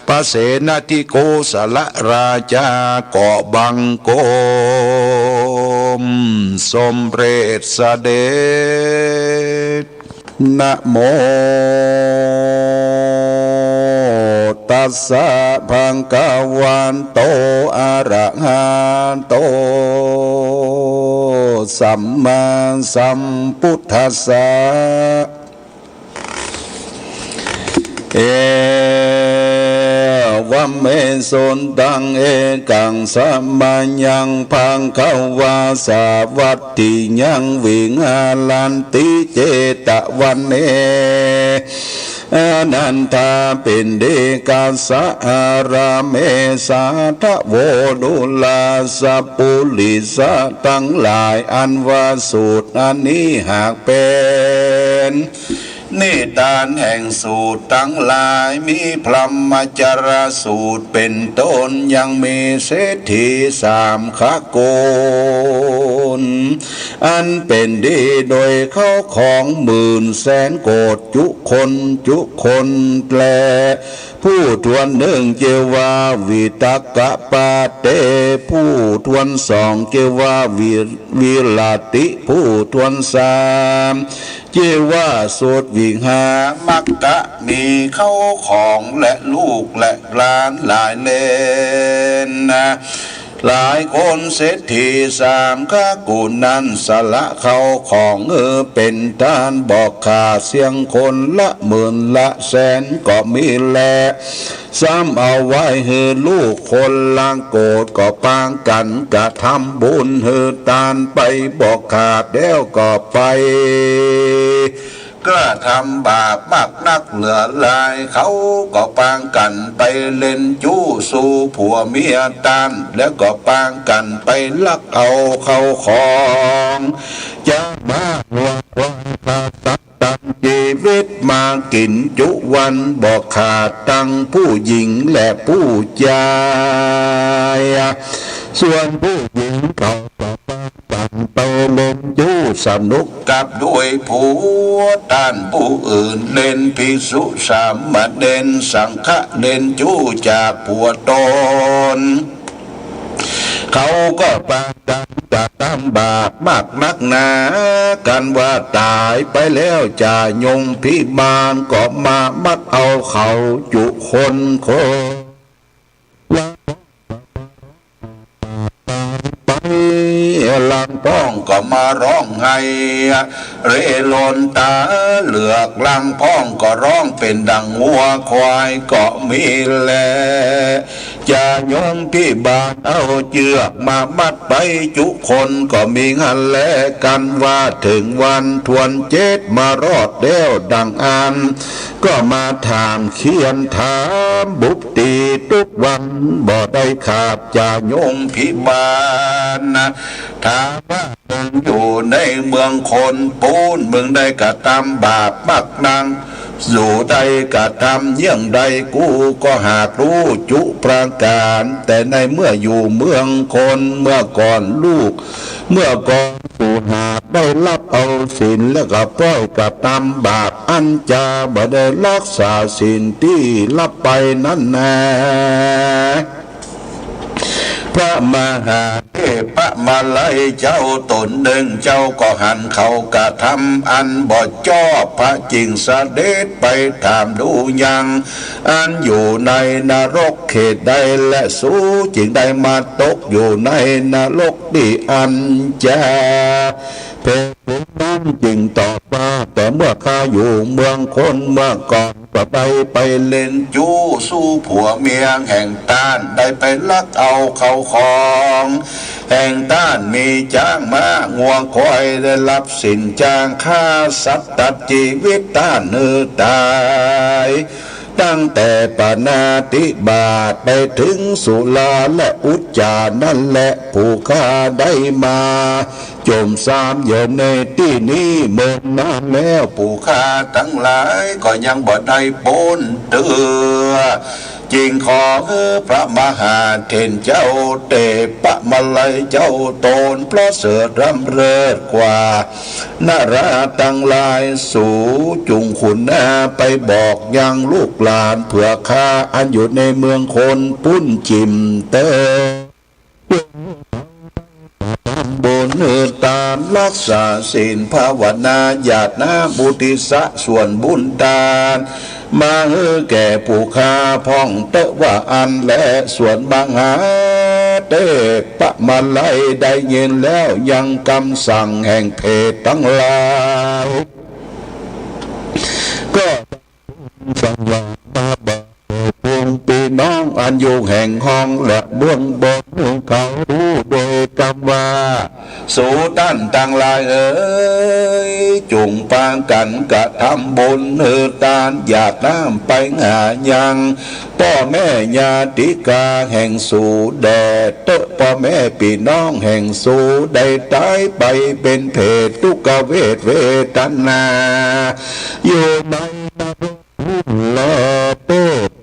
พระเสนทิโกศลราชา ก็บังคมสมเร็จเสด็จ นะโม ตัสสะ ภะคะวะโต อะระหะโต สัมมาสัมพุทธัสสะ เอวัมเมสุตัง เอกังสะมะยัง ภะคะวา สาวัตถิยัง วิหารันติ เจตะวะเน อะนันทาปิณฑิกะสะ อารามเม สาธะโว ดูราสะปุริสะตังหลาย อันว่าสูตรอันนี้หากเป๋น นิทานแห่งสูตรตังหลาย มีพรหมจารรสูตรเป๋นต้น ยังมีเศรษฐีสามขกุล อันเป๋นดีโดยเข้าของหมื่นแสนโกฏ จุคนจุคนแล ผู้ทวนนึ่งจื้อว่าวิตกะปาเต ผู้ทวนสองจื้อว่าวิ วิรติ ผู้ทวนสาม จื้อว่าสุทธิวิหา มักกะมีเข้าของและลูกและหลานหลายเลนนา หลายคน เศรษฐีสามขกุลนั้นสละเข้าของหื้อเป๋นต้านบ่ขาดเสี้ยงคน ละหมื่นละแสนก็มีแล ซ้ำเอาไว้หื้อลูกคนละโกฏ ก็ปางกั๋นกระทำบุญหื้อต้านไปบ่ขาด แล้วก็ไปกระทำบาปมากนักเหลือหลาย เขาก็ปางกั๋นไปเล่นจู้สู่ผัวเมียต้าน แล้วก็ปางกั๋นไปลักเอาเข้าของ จะมาหัวควายฆ่าสัตว์ ตัดจีวิตมากิ๋นจุวันบ่ขาด ตังผู้หญิงและผู้จาย ส่วนผู้หญิงเขาก็ปางกั๋นไปเล่นจู้สนุกกับด้วยผัวต้าน ผู้อื่นเล่นภิกษุสามเณรสังฆะเล่นจู้จากผัวตน เขาก็ปางกั๋นกระทำบาปมากนักหนา กั๋นว่าต๋ายไปแล้วจะยมพิบาลก็มามัดเอาเขาจุคนคน ไปลางป้องก็มาฮ้องไห้เร่ร่อนต๋าเหลือก ลางป้องก็ฮ้องเป๋นดังงัวควายก็มีแล จะยมพิบาลเอาเจื้อกมามัดไปจุคนก็มีหั้นแล กั๋นว่าเถิงวันทวนเจ็ดมารอดแล้วดังอั้น ก็มาถามเคียนถามบุบตี๋ตุ๊กวันบ่ได้ขาด จะยมพิบาลนา ถามว่ามึงอยู่ในเมืองคนปู๊น มึงได้กระทำบาปมากนัก สูได้กระทำเยี่ยงใด กูก็หากฮู้จุประก๋าน แต่ในเมื่ออยู่เมืองคนเมื่อก่อนลูก เมื่อก่อนสูหากได้ฮับเอาศีลแล้วก็ป้อยกระทำบาปอันจาบ่ได้ฮักษาศีลตี้ฮับไปนั้นแน่ พระมหาเถรมาลัยเจ้าต๋นนึ่ง เจ้าก็หันเขากระทำอันบ่ชอบ พระจึงเสด็จไปถามดูยัง อันอยู่ในนรกเขตใด และสูจึงได้มาตกอยู่ในนรกตี้อันจา เปรตนั้นจึงตอบว่า แต่เมื่อข้าอยู่เมืองคนเมื่อก่อน ก็ได้ไปเล่นจู้สู่ผัวเมียแห่งต้าน ได้ไปฮักเอาเข้าของแห่งต้าน มีจ๊างม้างัวควาย ได้ฮับศีลจ๊าง ฆ่าสัตว์ตัดจีวิตต้านหื้อต๋าย ตั้งแต่ปาณาติบาตไปเถิงสุราและอุจจานั้นแล ผู้ข้าได้มาจมซ้ำอยู่ในตี้นี้เมินนานแล้ว ผู้ข้าตังหลายก็ยังบ่ได้ป๊นเตื้อ จึงขอหื้อพระมหาเถรเจ้าเถรมาลัยเจ้าต๋นประเสริฐล้ำเลิศกว่า นาราตังหลาย สูจุ่งขุนนาไปบอกยังลูกหลานเผื่อข้าอันอยู่ในเมืองคนปู๊นจิ่มเต๊อะ บุญหื้อตานฮักษาศีลภาวนา ญาตินามุทิสะส่วนบุญตาน มาหื้อแก่ผู้ข้าพ่องเต๊อะว่าอั้นแล ส่วนมหา เตปะมาลัยได้ยินแล้วยังกำสั่งแห่งเปรตตังหลาย ก็สั่งว่ามาบอก เออ ปวงปี้น้องอันอยู่แห่งห้องและเบื้องบนเขาฮู้โดยกำว่า สูต้านตังหลายเอ๋ย จุ่งปากั๋นกระทำบุญหื้อตานหยาดน้ำไปหายังป้อแม่ญาติกาแห่งสูแด่เต๊อะ ป้อแม่ปี้น้องแห่งสูได้ต๋ายไปเป๋นเปรตทุกขเวทเวทนา อยู่ในนรก แล เต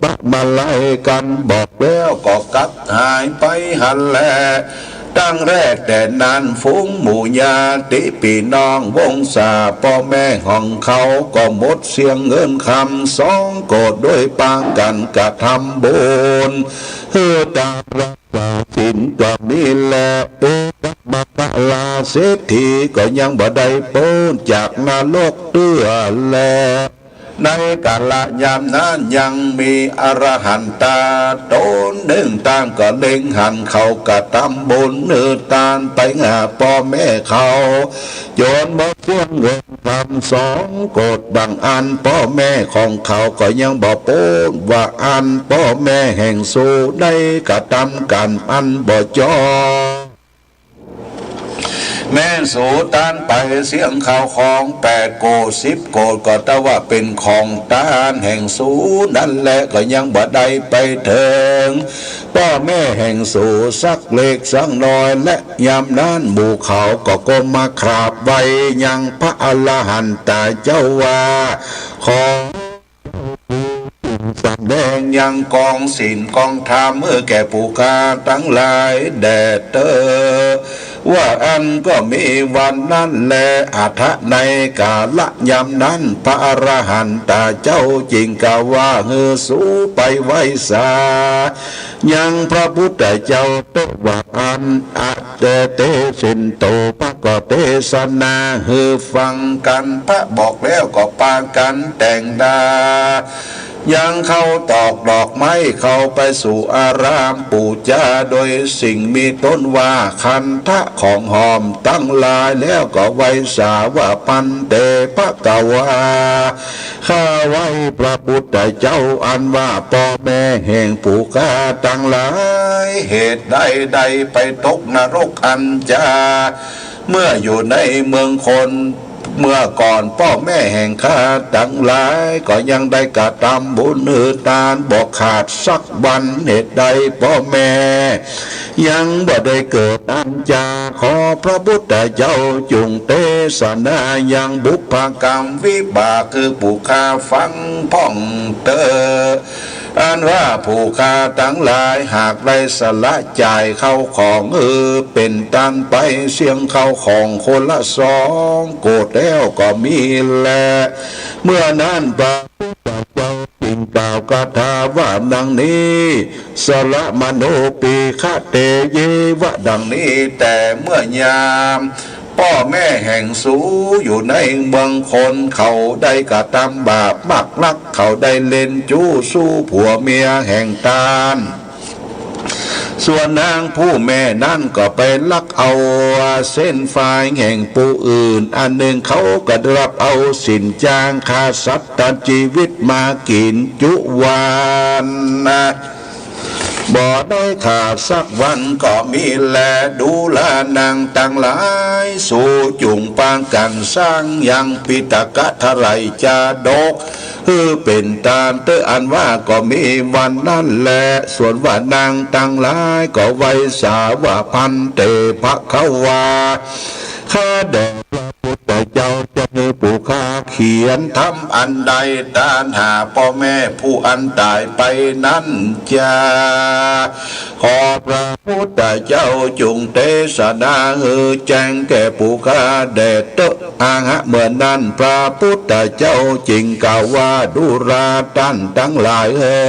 ปะมาลัยกั๋นบอกแล้วก็กลับหายไปหั้นแล ตั้งแต่แต๊นั้นฝูงหมู่ญาติปี้น้องวงศาป้อแม่ของเขาก็หมดเสี้ยงเงินคำสองโกฏด้วยปากั๋นกระทำบุญหื้อตานรักษาศีลก็มีแล เอตมะกะลาเศรษฐีก็ยังบ่ได้ป๊นจากนรกเตื้อแล ในกาละยามนั้นยังมีอรหันตาต๋นนึ่งตางก็เล็งหันเขากระทำบุญหื้อตานไปหาป้อแม่เขา จ๋นหมดเสี้ยงเงินคำสองโกฏ บางอันป้อแม่ของเขาก็ยังบ่ป๊นว่าอันป้อแม่แห่งสูได้กระทำก๋รรมอันบ่จอบ แม้นสูต้านไปเสี้ยงข้าวของแปดโกฏสิบโกฏ ก็ตะว่าเป๋นของต้านแห่งสูนั้นแล ก็ยังบ่ได้ไปเถิงป้อแม่แห่งสูสักเล็กสักน้อย และยามนั้นหมู่เขาก็ก้มมากราบไหว้ยังพระอรหันตาเจ้าว่า ขอ สำแดงยังกองศีลกองธรรมหื้อแก่ผู้ข้าตังหลายแด่เต๊อะ ว่าอั้นก็มีวันนั้นแล อัฏฐะในกาละยามนั้น พระอรหันตาเจ้าจึงกล่าวว่า หื้อสูไปไหว้สายังพระพุทธเจ้าเต๊อะ ว่าอั้น อะเตเตสินโต พระก็เตสนาหื้อฟังกั๋น พระบอกแล้วก็ปากั๋นแต่งดา ยังเข้าตอกดอกไม้เข้าไปสู่อารามปู๋จาโดยสิ่งมีต้นว่าคันธะของหอมตังหลาย แล้วก็ไหว้สาว่า ภันเต ภะคะวา ข้าไหว้พระพุทธเจ้าอันว่าป้อแม่แห่งผู้ข้าตังหลาย เหตุใดได้ไปตกนรกอันจา เมื่ออยู่ในเมืองคน เมื่อก่อนป้อแม่แห่งข้าตังหลายก็ยังได้กระทำบุญหื้อตานบ่ขาดสักวัน เหตุใดป้อแม่ยังบ่ได้เกิดอันจา ขอพระพุทธเจ้าจุ่งเตสนายังบุพกรรมวิบาก คือผู้ข้าฟังพ่องเต๊อะ อันว่าผู้ข้าตังหลายหากได้สละจ่ายเข้าของหื้อเป๋นตานไปเสี้ยงเข้าของคนละสองโกฏแล้วก็มีแล เมื่อนั้นพระพุทธเจ้าจึงกล่าวคาถาว่าดังนี้ สระมโณ ปีฆะเต เยวะ ดังนี้แต๊เมื่อยาม ป้อแม่แห่งสูอยู่ในเมืองคน เขาได้กระทำบาปมากนัก เขาได้เล่นจู้สู้ผัวเมียแห่งตาน ส่วนนางผู้แม่นั้นก็ไปลักเอาเส้นฝ้ายแห่งผู้อื่นอันนึ่ง เขาก็ได้รับเอาสินจ้างฆ่าสัตว์ตัดจีวิตมากิ๋นจุวันนะ บ่ได้ขาดสักวันก็มีแล ดูราหนางตังหลาย สูจุ่งปากั๋นสร้างยังปิฎกะไตรจาดก หื้อเป๋นตานเต๊อะ อันว่าก็มีวันนั้นแล ส่วนว่าหนางตังหลายก็ไหว้สาว่า ภันเต ภะคะวา ข้าแด่พระพุทธเจ้าจะหื้อผู้ข้าเขียนธรรมอันใดตานหาป้อแม่ผู้อันต๋ายไปนั้นจา ขอพระพุทธเจ้าจุ่งเตสนาหื้อแจ้งแก่ผู้ข้าแด่เต๊อะ อะหะ เมื่อนั้นพระพุทธเจ้าจึงกล่าวว่า ดูราต้านตังหลายเอ๋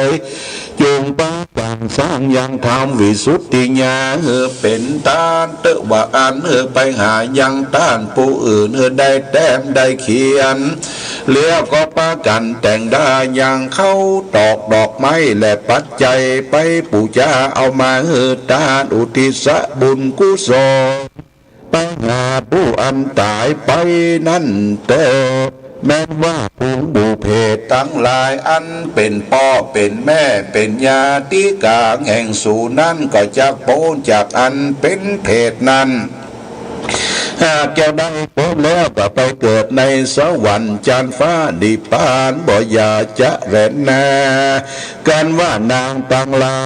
ย จงปากั๋นสร้างยังธรรมวิสุทธิญาณหื้อเป๋นตาน เต๊อะว่าอั้น หื้อไปหายังต้านผู้อื่น หื้อได้แต้มได้เขียน แล้วก็ปากั๋นแต่งดายังข้าวตอกดอกไม้และปัจจัยไปปู๋จา เอามาหื้อตานอุทิศบุญกุศล ไปหาผู้อันต๋ายไปนั้นเต๊อะ แม้นว่าฝูงหมู่เปรตตังหลาย อันเป๋นป้อเป๋นแม่เป๋นญาติก๋างแห่งสูนั้น ก็จักป๊นจากอันเป๋นเปรตนั้น หากเจ้าได้ป๊นแล้วก็ไปเกิดในสวรรค์จันทร์ฟ้านิพพานบ่อย่าจะแลนา กันว่านางตังหลา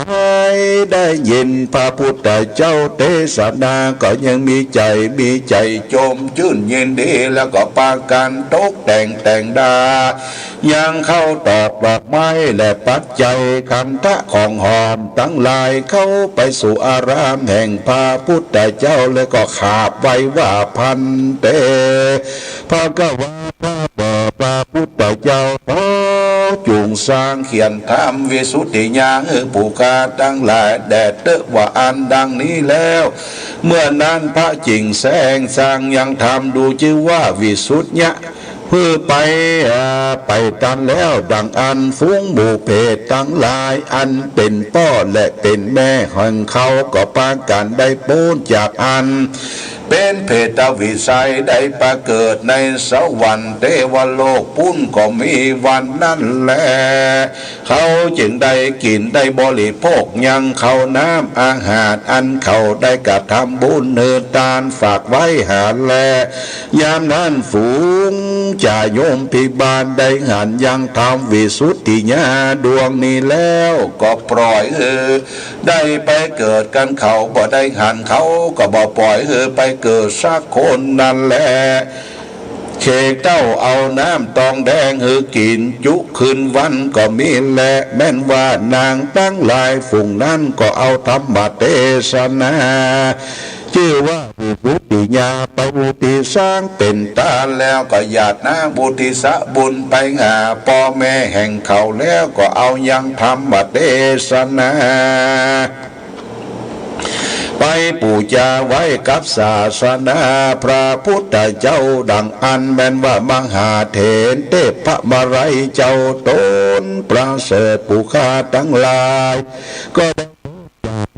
ยได้ยินพระพุทธเจ้าเตสนา ก็ยังมีใจ๋ มีใจ๋จมจื้นยินดี แล้วก็ปากั๋นตกแต่งแต่งดา ยังข้าวตอกดอกไม้และปัจจัยคันธะของหอมตังหลายเข้าไปสู่อารามแห่งพระพุทธเจ้า แล้วก็ขาบไหว้ว่า ภันเต ภะคะวา ข้าแต่พระพุทธเจ้า ขอจงสร้างเขียนธรรมวิสุทธิญาณหื้อผู้ข้าตังหลายแด่เต๊อะว่าอั้นดังนี้แล้ว เมื่อนั้นพระจิ่งแสงสร้างยังธรรมดูจื้อว่าวิสุทธิญาณ หื้อไป อ่า ไปตันแล้ว ดังอั้นฝูงหมู่เปรตตังหลาย อันเป๋นป้อและเป๋นแม่แห่งเขา ก็ปากั๋นได้ป๊นจากอันเป๋นเปรตวิสัย ได้ไปเกิดในสวรรค์เตวโลกปู๊น ก็มีวันนั้นแล เขาจึงได้กิ๋นได้บริโภคยังข้าวน้ำอาหาร อันเขาได้กระทำบุญหื้อตานฝากไว้หาแล ยามนั้นฝูงจาโยมพิบาลได้หันยังธรรมวิสุทธิญาณดวงนี้แล้ว ก็ปล่อยหื้อได้ไปเกิดกั๋น เขาบ่ได้หัน เขาก็บ่ปล่อยหื้อไปเกิดสักคนนั้นแล เขกเต้าเอาน้ำตองแดงหื้อกิ๋นจุคืนวันก็มีแล แม้นว่านางตังหลายฝูงนั้นก็เอาธรรมเตสนา จื้อว่าวิสุทธิญาณไปอุทิศสร้างเป๋นตาน แล้วก็หยาดน้ำอุทิศบุญไปหาป้อแม่แห่งเขา แล้วก็เอายังธรรมเตสนา ไปปู๋จาไหว้กับศาสนาพระพุทธเจ้าดังอั้น แม้นว่ามหาเถรเตพมาลัยเจ้าต๋นประเสริฐผู้ข้าตังหลาย ก็ได้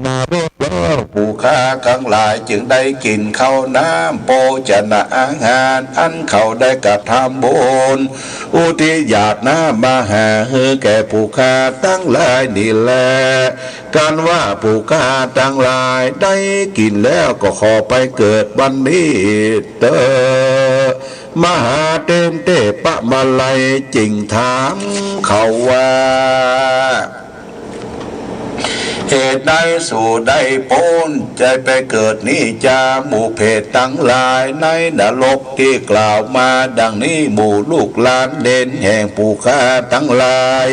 นรกแล้วผู้ข้าตังหลายจึงได้กิ๋นข้าวน้ำโภชนะอาหาร อันเขาได้กระทำบุญอุทิศหยาดน้ำมาหาหื้อแก่ผู้ข้าตังหลายนี้แล กันว่าผู้ข้าตังหลายได้กิ๋นแล้วก็ขอไปเกิดวันนี้เต๊อะ มหาเถรเตพมาลัยจึงถามเขาว่า เหตุใดสูได้ป๊นจะไปเกิดนี้จา หมู่เปรตตังหลาย ในนรกตี้กล่าวมาดังนี้ หมู่ลูกหลานเหลนแห่งผู้ข้าตังหลาย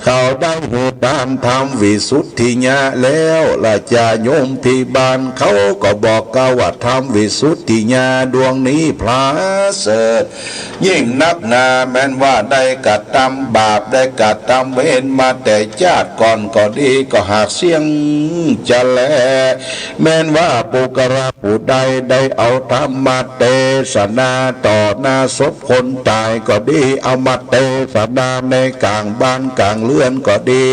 เขาได้หื้อตานธรรมวิสุทธิญาณแล้ว ราชาโยมพิบาลเขาก็บอกกล่าวว่าธรรมวิสุทธิญาณดวงนี้ประเสริฐยิ่งนักหนา แม้นว่าได้กระทำบาปได้กระทำเวรมาแต่จาติก่อนก็ดี ก็หากเสี้ยงจะแล แม้นว่าปุคคละผู้ใดได้เอาธรรมเตสนาต่อหน้าศพคนต๋ายก็ดี เอามาเตสนาในก๋างบ้านก๋างเฮือนก็ดี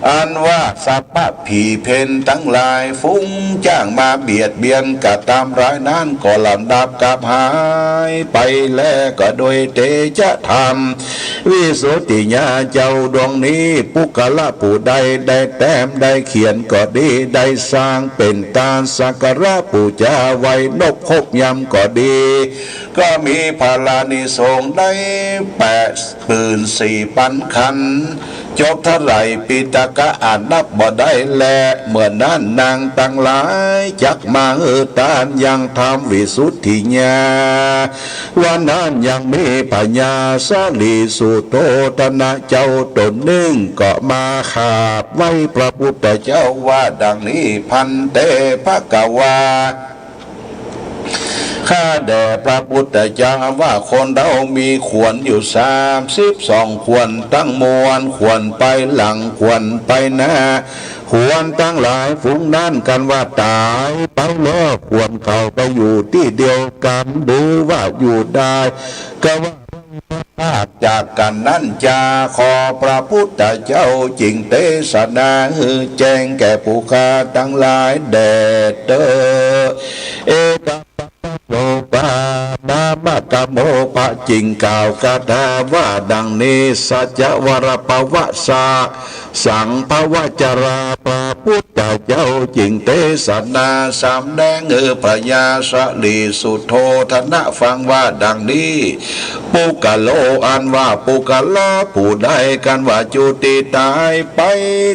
อันว่าสัพพะผีเปรตตังหลาย ฝูงจ้างมาเบียดเบียนกระทำร้ายนั้น ก็ลำดับกับหายไปแล ก็โดยเตชะธรรมวิสุทธิญาณเจ้าดวงนี้ ปุคคละผู้ใดได้แต้มได้เขียนก็ดี ได้สร้างเป๋นตานสักการะปู๋จาไว้นบครบยามก็ดี ก็มีผลานิสงส์ได้แปดหมื่นสี่ปันขันธ์ จบเท่าไหร่ปิฎกะอาจนับบ่ได้แล เมื่อนั้นนางตังหลายจักมาหื้อตานยังธรรมวิสุทธิญาณ วันนั้นยังมีพญาสลีสุโธธนะเจ้าต๋นนึ่งก็มาขาบไหว้พระพุทธเจ้าว่าดังนี้ ภันเต ภะคะวา ข้า ข้าแด่พระพุทธเจ้าว่าคนเฮามีขวัญอยู่สามสิบสองขวัญตังมวล ขวัญไปหลัง ขวัญไปหน้า ขวัญตังหลายฝูงนั้นกันว่าต๋ายไปแล้ว ขวัญเขาไปอยู่ตี้เดียวกั๋น หรือว่าอยู่ได้ ก็ว่า พรากจากกั๋นนั้นจา ขอพระพุทธเจ้าจึงเตสนาหื้อแจ้งแก่ผู้ข้าตังหลายแด่เต๊อะ เอกัง โลกา นามะกะโม พระจึงกล่าวคาถาว่าดังนี้ สัจจวรปวสสะ สังภวจรา พระพุทธเจ้าจึงเตสนาสำแดงหื้อพญาสะหลีสุโธทนะฟังว่าดังนี้ ปุคคโล อันว่าปุคคละผู้ใด กันว่าจุติต๋ายไป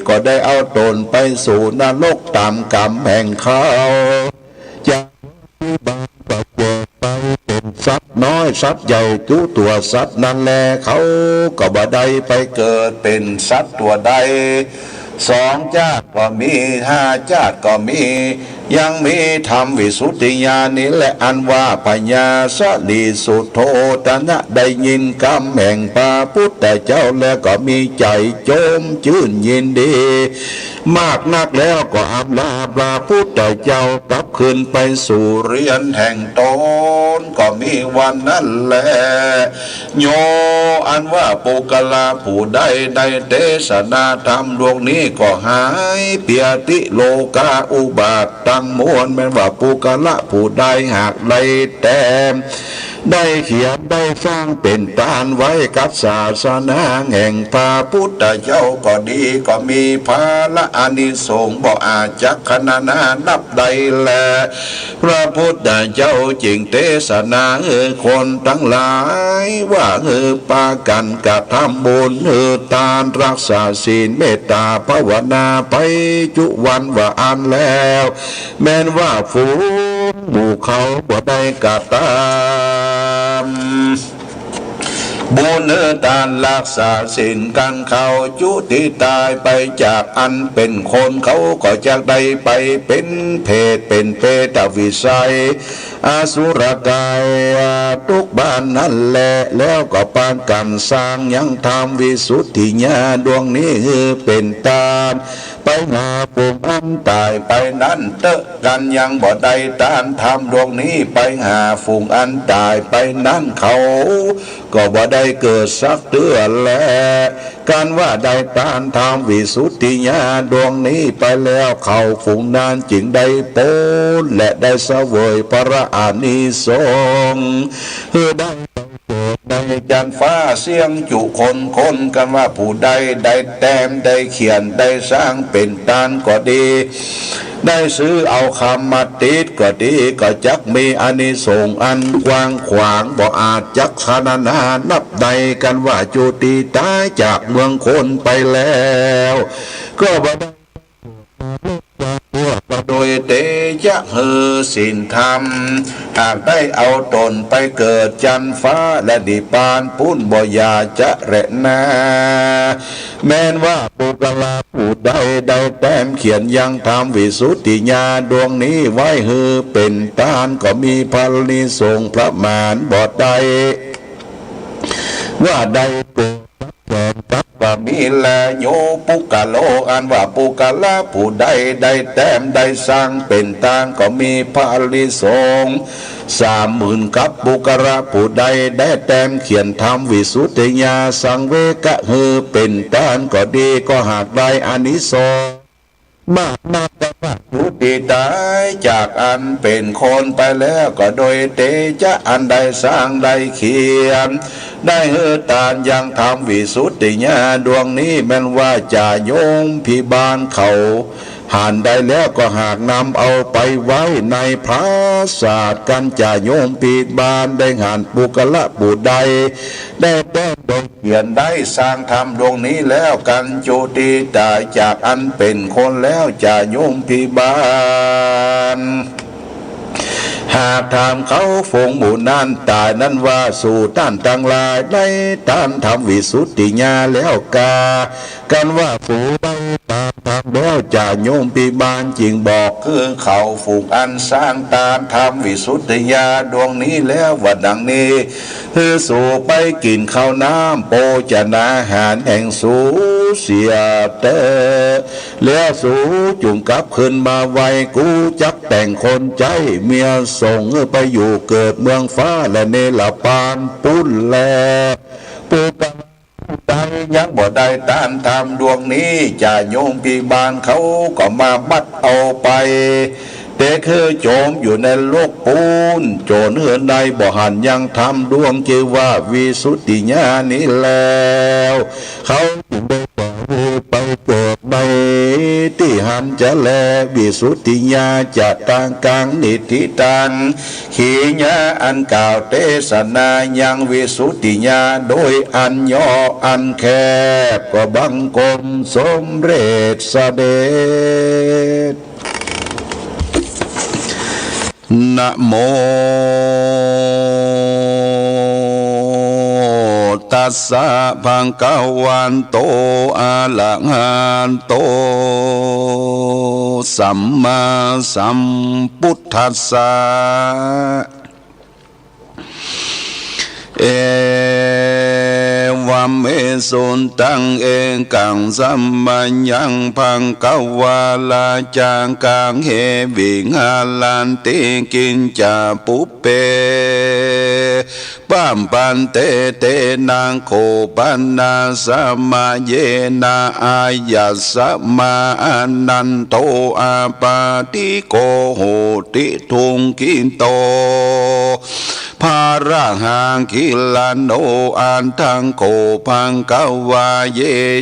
ก็ได้เอาต๋นไปสู่นรกต๋ามกรรมแห่งเขา จะ บางก็เกิดไปเป๋นสัตว์น้อยสัตว์ใหญ่กู้ตั๋วสัตว์นั้นแล เขาก็บ่ได้ไปเกิดเป๋นสัตว์ตั๋วใด สองจาติก็มี ห้าจาติก็มี ยังมีธรรมวิสุทธิญาณนี้แล อันว่าพญาสะหลีสุโธทนะได้ยินกำแห่งพระพุทธเจ้าแล้วก็มีใจ๋จมจื้นยินดี มากนักแล้วก็อำลาพระพุทธเจ้ากลับคืนไปสู่เฮือนแห่งต๋น ก็มีวันนั้นแล โย อันว่าปุคคละผู้ใดได้เตสนาธรรมดวงนี้ก็หายเปียติโลกาอุบาทตังมวล แม่นว่าปุคคละผู้ใดหากได้แต้ม ได้เขียนได้สร้างเป๋นตานไว้กับศาสนาแห่งพระพุทธเจ้าก็ดี ก็มีผละอานิสงส์บ่อาจจักขรรณนานับได้แล พระพุทธเจ้าจึงเตสนาหื้อคนตังหลายว่าหื้อปากั๋นกระทำบุญ หื้อตาน รักษาศีล เมตต๋าภาวนาไปจุวันว่าอั้นแล้ว แม่นว่าฝูงหมู่เขาบ่ได้กระทำบุญหื้อตาน รักษาศีลกั๋น เขาจุติต๋ายไปจากอันเป๋นคน เขาก็จักได้ไปเป๋นเปรต เป๋นเปรตวิสัย อสุรกาย ตุ๊กบ้านนั้นแล แล้วก็ปากั๋นสร้างยังธรรมวิสุทธิญาณดวงนี้หื้อเป๋นตาน ไปหาฝูงอันต๋ายไปนั้นเต๊อะ กันยังบ่ได้ตานธรรมดวงนี้ไปหาฝูงอันต๋ายไปนั้น เขาก็บ่ได้เกิดสักเตื้อแล กันว่าได้ตานธรรมวิสุทธิญาณดวงนี้ไปแล้ว เขาฝูงนั้นจึงได้ป๊นและได้เสวยผละอานิสงส์ หื้อได้ไปเกิดในจั๊นฟ้าเสี้ยงจุคนคน กันว่าผู้ใดได้แต้ม ได้เขียน ได้สร้างเป๋นตานก็ดี ได้ซื้อเอาคำมาติดก็ดี ก็จักมีอานิสงส์อันกว้างขวางบ่อาจจักขรรณนานับได้ กันว่าจุติต๋ายจากเมืองคนไปแล้ว ก็บ่ได้ โดยเตจะหื้อศีลธรรม หากได้เอาต๋นไปเกิดจั๊นฟ้าและนิพพานปู๊นบ่อย่าจะแลนา แม้นว่าปุคคละผู้ใดได้แต้มเขียนยังธรรมวิสุทธิญาณดวงนี้ไว้หื้อเป๋นตาน ก็มีผลอานิสงส์ประมาณบ่ได้ ว่าได้เกิดแสนกับว่ามีแล โย ปุคคโล อันว่าปุคคละผู้ใดได้แต้มได้สร้างเป๋นตาน ก็มีผลอานิสงส์สามหมื่นกับ ปุคคละผู้ใดได้แต้มเขียนธรรมวิสุทธิญาณสังเวคหื้อเป๋นตานก็ดี ก็หากได้อานิสงส์ มากนัก ว่าจุติต๋ายจากอันเป๋นคนไปแล้ว ก็โดยเตจะอันได้สร้างได้เขียน ได้หื้อตานยังธรรมวิสุทธิญาณดวงนี้ แม้นว่าจ่าโยมพิบาลเขาหันได้แล้ว ก็หากนำเอาไปไว้ในปราสาท กันจ่าโยมพิบาลได้หันปุคคละผู้ใดได้แต้มได้ เขียนได้สร้างธรรมดวงนี้แล้ว กันจุติต๋ายจากอันเป๋นคนแล้ว จ่าโยมพิบาล หากถามเขาฝูงหมู่นั้นต๋ายนั้นว่า สูต้านตังหลายได้ตานธรรมวิสุทธิญาณแล้วกา กันว่าฝูงได้ตาน ธรรมแล้ว จาโยมภิบาลจึงบอกคือเขา ฝูงอันสร้างตานธรรมวิสุทธิญาณดวงนี้แล้วว่าดังนี้ คือสูไปกิ๋นข้าวน้ำโภชนาหารแห่งสูเสียเต๊อะ แล้วสูจุ่งกลับคืนมาไว กูจักแต่งคนใจ๊เมียส่งไปอยู่เกิดเมืองฟ้าและเนรปานปู้นแล ผู้ ใดยังบ่ได้ตานธรรมดวงนี้ จาโยมภิบาลเขาก็มาบัดเอาไป เต๊อะคือโจมอยู่ในนรกปู้น โจรหื้อใดบ่หันยังธรรมดวงจื้อว่าวิสุทธิญาณนี้แล้ว เขาจึงได้ปล่อยหื้อไปเกิดในตี้หั้นจะแล วิสุทธิญาณจะตังกัง นิทิฏฐิตัง ขีญา อันกล่าวเตสนายังวิสุทธิญาณโดยอันย่ออันแคบ ก็บังคมสมเร็จเสด็จ นะโม ตัสสะ ภะคะวะโต อะระหะโต สัมมาสัมพุทธัสสะ เอวะเม สุตัง เอกัง สะมะยัง ภะคะวา ราชา เกหะ วิหารันติ กิจจ๋า ปุพเพ ปะปันเต เตนะ โข ปะนา สะมะเยนะ อายัสมะ อานันโท อาปาติโก โหติ ทุกขิโต ภะระหะ กิลาโน อัตถะโข ภะคะวา เย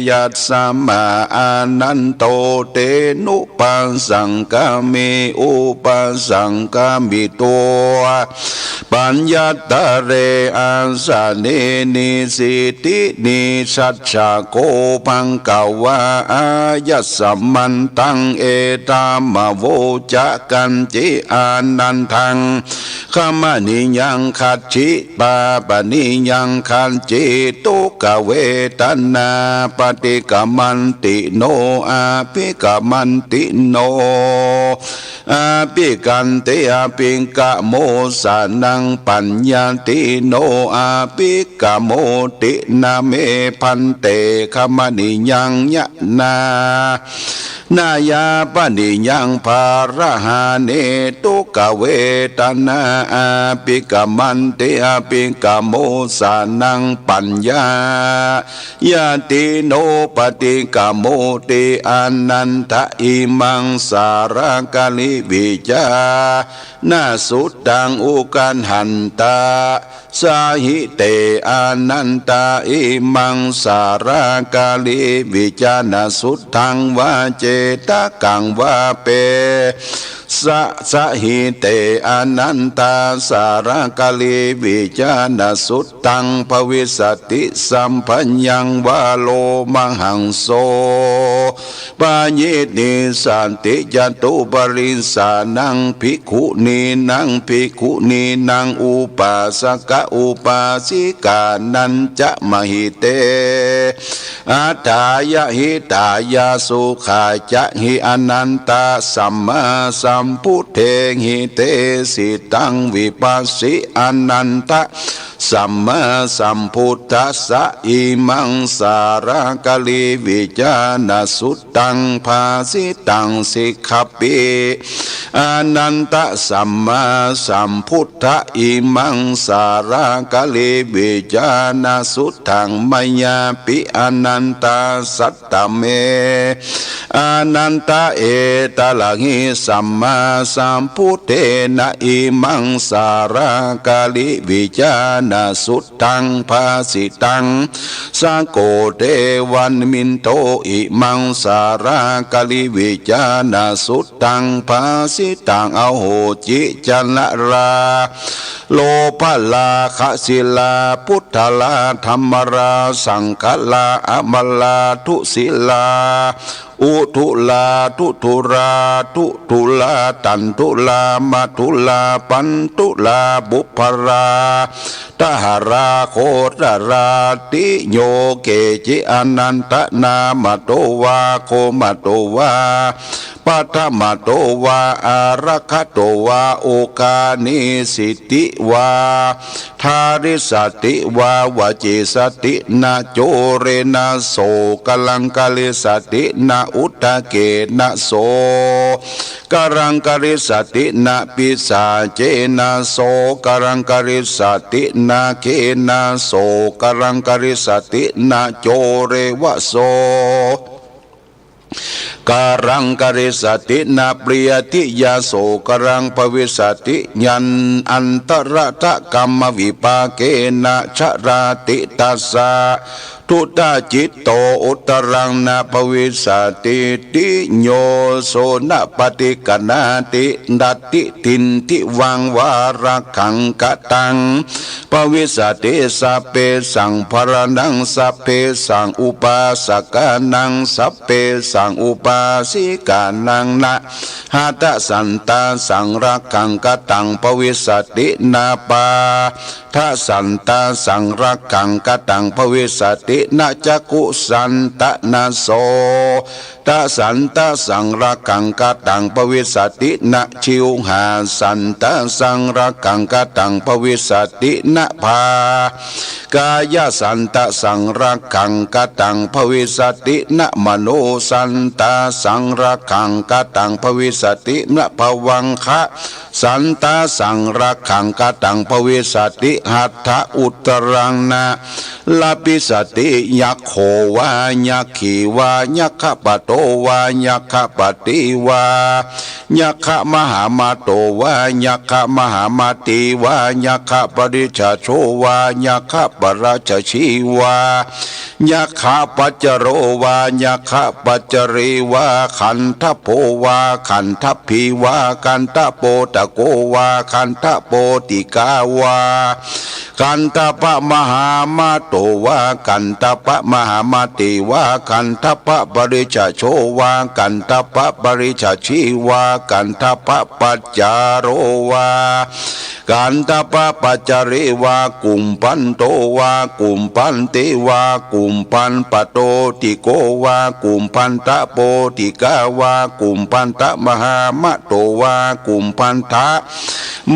ยัสมะ อานันโท เตนุปัสสังคามิ อุปัสสังคามิโต ปัญญัตตะเร อาสะเน นิสสิติ นิสสัจจะโข ภะคะวา อายัสมันตัง เอถามะ โวจะ คัญจิ อานันทัง ขะมะนิยัง คัจฉิ ปะปะนิยัง คัจฉิ ทุกขเวทนา ปะฏิกะมันติโน อะภิกะมันติโน อะภิกขันติ อะภิกขะโมสะนัง ปัญญาติโน อะภิกขะโมตินะ เม ภันเต ขะมะนิยัง ยะนา นายาปะนิยัง ภะระหะเน ทุกขเวทนา อะภิกขะมันติ อะภิกขะโมสะนัง ปัญญา ญาติโน ปะฏิกะโมติ อานันทะ อิมัง สาระกะลิวิจานะสุตตัง อุกกัณหันตะ สาหิเต อานันทะ อิมัง สาระกะลิวิจานะสุตตัง วาเจตกัง วาเป สะ สะหิเต อานันทะ สาระกะลิวิจานะสุตตัง ภวิสสะติ สัพพะยัง วาโลมหังโส ปะยิทธิสันติ จตุปริสสานัง ภิกขุนีนัง ภิกขุนีนัง อุปาสกะ อุปาสิกานัญจะ มหิเต อัตถายะ หิตายะ สุขายะหิ อานันทะ สัมมาสัมพุทเทหิ เตสิตัง วิปัสสิ อานันทะ สัมมาสัมพุทธัสสะ อิมัง สาระกะลิวิจานะสุตตัง ภาสิตัง สิกขะปิ อานันทะ สัมมาสัมพุทธะ อิมัง สาระกะลิวิจานะสุตตัง มะยาปิ อานันทะ สัตตะเม อานันทะ เอตะระหิ สัมมาสัมพุทเทนะ อิมัง สาระกะลิวิจานะสุตตัง ภาสิตัง สะโก เทวะมหินโท อิมัง สาระกะลิวิจานะสุตตัง ภาสิตัง อโหสิ จะนะรา โลภะลาคะ ศิลา พุทธะลา ธัมมะลา สังฆะลา อะมะลา ทุศิลา อุทุราทุทุราทุทุราตันทุรามาทุราปันทุราบุพพาราทหราโคตราติโย เกจิอนันทนามโตวาโคมโตวา ปัทมโตวาอารักขโตวาโอกานิสิติวา ทาริสติวาวจิสตินะโจเรนะโสกรังกริสตินะอุทเกนะโสกรังกริสตินะปิสาเจนะโสกรังกริสตินะเขนะโสกรังกริสตินะโจเรวะโส กรังกริสตินะปริยติยาโสกรังภวิสติยันอันตรตะกัมมวิปาเกนะชราติตัสสะทุตจิตโตอุตรังนะภวิสติติโยโสนะปฏิกนาติดัตติทินทิวังวารักขังกตัง ภวิสติสัพเพสังพรณังสัพเพสังอุปาสกานังสัพเพสังอุปาสิกานังนะหัตสันตาสังรักขังกตังภวิสตินาปาทสันตาสังรักขังกตังภวิสตินะจักขุสันตะนะโส ตสันตสังรักขังกตังภวิสตินะชิวหาสันตสังรักขังกตังภวิสตินะภากายสันตสังรักขังกตังภวิสตินะมโนสันตสังรักขังกตังภวิสตินะภวังคะสันตสังรักขังกตังภวิสติหัตถะอุตรังนะ ลพิสติยักโขวายักขีวายักขปโตวายักขปติวายักขมหามาโตวายักขมหามาติวายักขปริชาโชวายักขปราชชีวายักขปัจจโรวายักขปัจจรีวาขันธโพวาขันธพีวาขันธโปตโกวาขันธโปติกาวา ขันธปะมหามาโตวาขันธปะมหามาติวาขันธปะปริจจโชวาขันธปะปริจจชีวาขันธปะปัจจาโรวาขันธปะปัจจารีวากุมพันโตวากุมพันติวากุมพันปโตติโกวากุมพันทะโปติกาวากุมพันทะมหามาโตวากุมพันทะ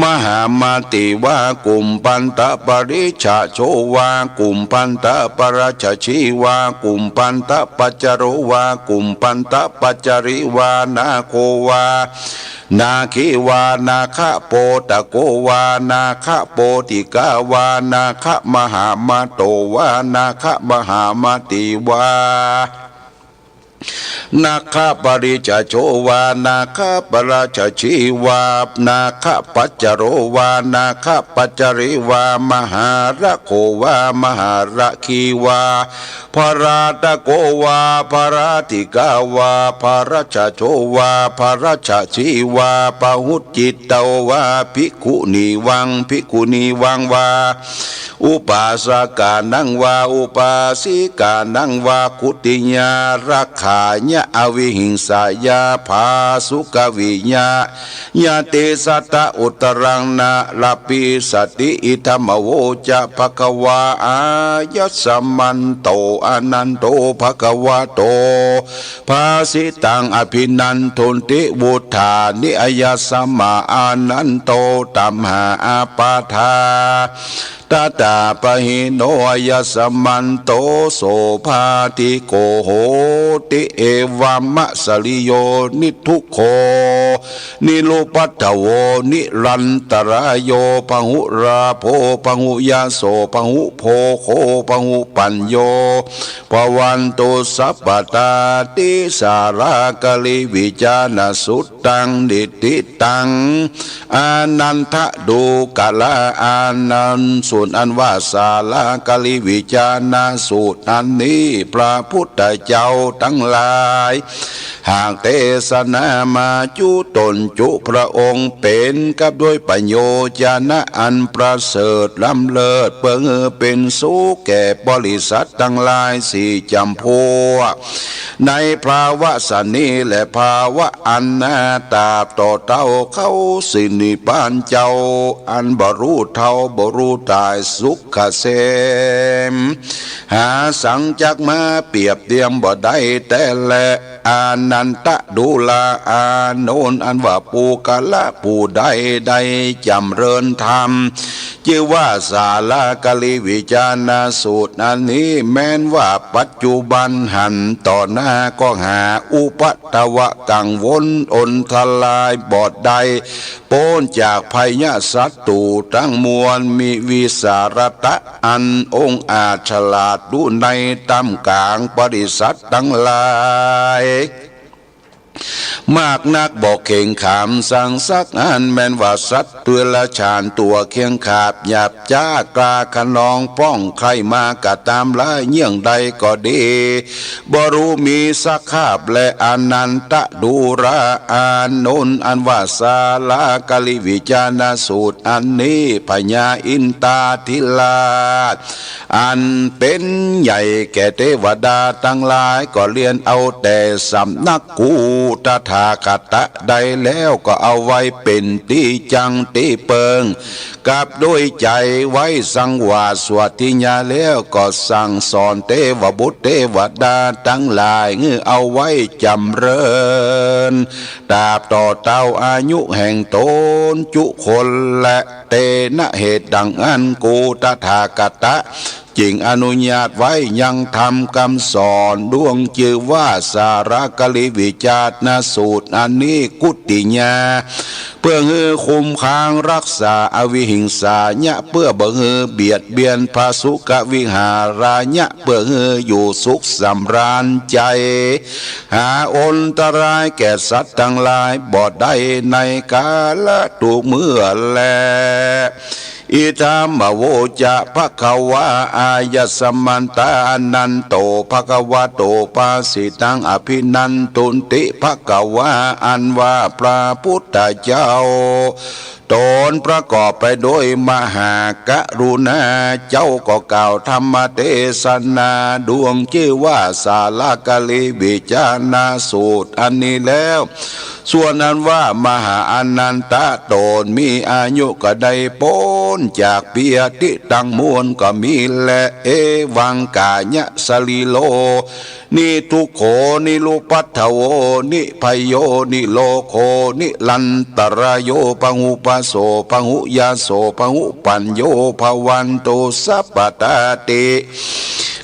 มหามาติวากุมพันตะปริจจโชวากุมพันตะปรัจจชีวากุมพันตะปัจจโรวากุมพันตะปัจจริวานาโควานาคีวานาคโปตโกวานาคโปติกาวานาคมหามาโตวานาคมหามาติวา นาคปริจจโชวานาคปรัจจชีวานาคปัจจโรวานาคปัจจริวามหาระโขวามหาระคีวาพราตโกวาพราติกาวาพรัจจโชวาพรัจจชีวาปหุจจิตโตวาภิกขุนีวังภิกขุนีวังวา อุปาสกานังวาอุปาสิกานังวาคุติยารักขายะอวิหิงสายาภาสุกวิยะยะเตสะตะอุตรังนะลพิสติอิทัมมโวจะภะคะวาอายัสมันโตอะนันโตภะคะวะโต ภาสิตังอภินันทุนติวุฏฐานิอายัสมาอานันโตตัมหาอาปาทา ตตาปะหิโนอายัสมันโตโสภาติโกโหติ เอวัมมะสะริโยนิทุกโข นิรุปปัทถโวนิรันตราโย พหุราโภ พหุยะโส พหุโภโค พหุปัญโญ ภวันตุสัพพะตา ติสาราการีวิจานะสุตตัง นิทธิตัง อานันทะดูกะละอานันสุ สูตรอันว่าสาลาการีวิจารณสูตรอันนี้ พระพุทธเจ้าตังหลาย หากเตสนามาจุต๋นจุพระองค์ เป๋นกับด้วยประโยชนะอันประเสริฐล้ำเลิศ เปื้อหื้อเป๋นสุขแก่บริษัทตังหลายสี่จ๋ำพวก ในภาวะสันนี้และภาวะอันหน้า ตราบต่อเต้าเข้าสินิพพานเจ้า อันบ่ฮู้เฒ่าบ่ฮู้ต๋ายสุขเกษม หาสังจักมาเปรียบเตียมบ่ได้แต๊แล อานันทะดูราอานนท์ อันว่าปุคคละผู้ใดได้จ๋ำเริญธรรม จื้อว่าสาลาการีวิจารณสูตรอันนี้ แม้นว่าปัจจุบันหันต่อหน้าก็หาอุปัทวะกังวลอนทรายบ่ได้ ป๊นจากภัยศัตรู๋ตังมวล มีวิสาระตะอันองอาจฉลาดฮู้ในต้ามก๋างบริษัทตังหลาย มากนัก บ่เข็งขามสังสักอัน แม้นว่าสัตว์เดรัจฉานตั๋วเคียงขาบหยาบจ๊า กล้าคะนองป้องใคร่มาก็ต๋าม ละเยี่ยงใดก็ดี บ่ฮู้มีสคาบแล อานันทะดูราอานนท์ อันว่าสาลาการีวิจารณสูตรอันนี้ พญาอินทาธิราช อันเป๋นใหญ่แก่เตวดาตังหลาย ก็เรียนเอาแต่สำนักกูตถาคตะได้แล้ว ก็เอาไว้เป๋นตี้จั่งตี้เปิง กับด้วยใจ๋ไว้สังวาสวัตถิญาณแล้ว ก็สั่งสอนเตวบุตรเตวดาตังหลาย หื้อเอาไว้จ๋ำเริญ ตราบต่อเต้าอายุแห่งต๋นจุคนแล เตนะเหตุดังอั้น กูตถาคตะ จึ่งอนุญาตไว้ยังธรรมกำสอนดวงจื้อว่าสาลาการีวิจารณสูตรอันนี้ กุติญา เปื้อหื้อคุ้มครองฮักษาอวิหิงสาญา เปื้อบ่หื้อเบียดเบียนพระสุขวิหาราญา เปื้อหื้ออยู่สุขสำราญใจ๋ หาอนตรายแก่สัตว์ตังหลายบ่ได้ในกาละทุกเมื่อแล อิทัมมโวจะภะคะวา อายัสมันตา อานันโต ภะคะวะโต ภาสิตัง อะภินันทุนติ ภะคะวา อันว่าพระพุทธเจ้า ต๋นประกอบไปด้วยมหากรุณา เจ้าก็กล่าวธรรมเตสนาดวงจื้อว่าสาลาการีวิจารณสูตรอันนี้แล้ว ส่วนอันว่ามหาอานันทะต๋นมีอายุก็ได้ป๊นจากเปียติตังมวลก็มีแล เอวังกายะสะรีโร นิทุกโข นิรุปัทธโว นิภัยโย นิโรโค นิรันตะระโย พะหุปะโส พะหุยาโส พะหุปัญโญ ภะวันตุ สัพพะตาติ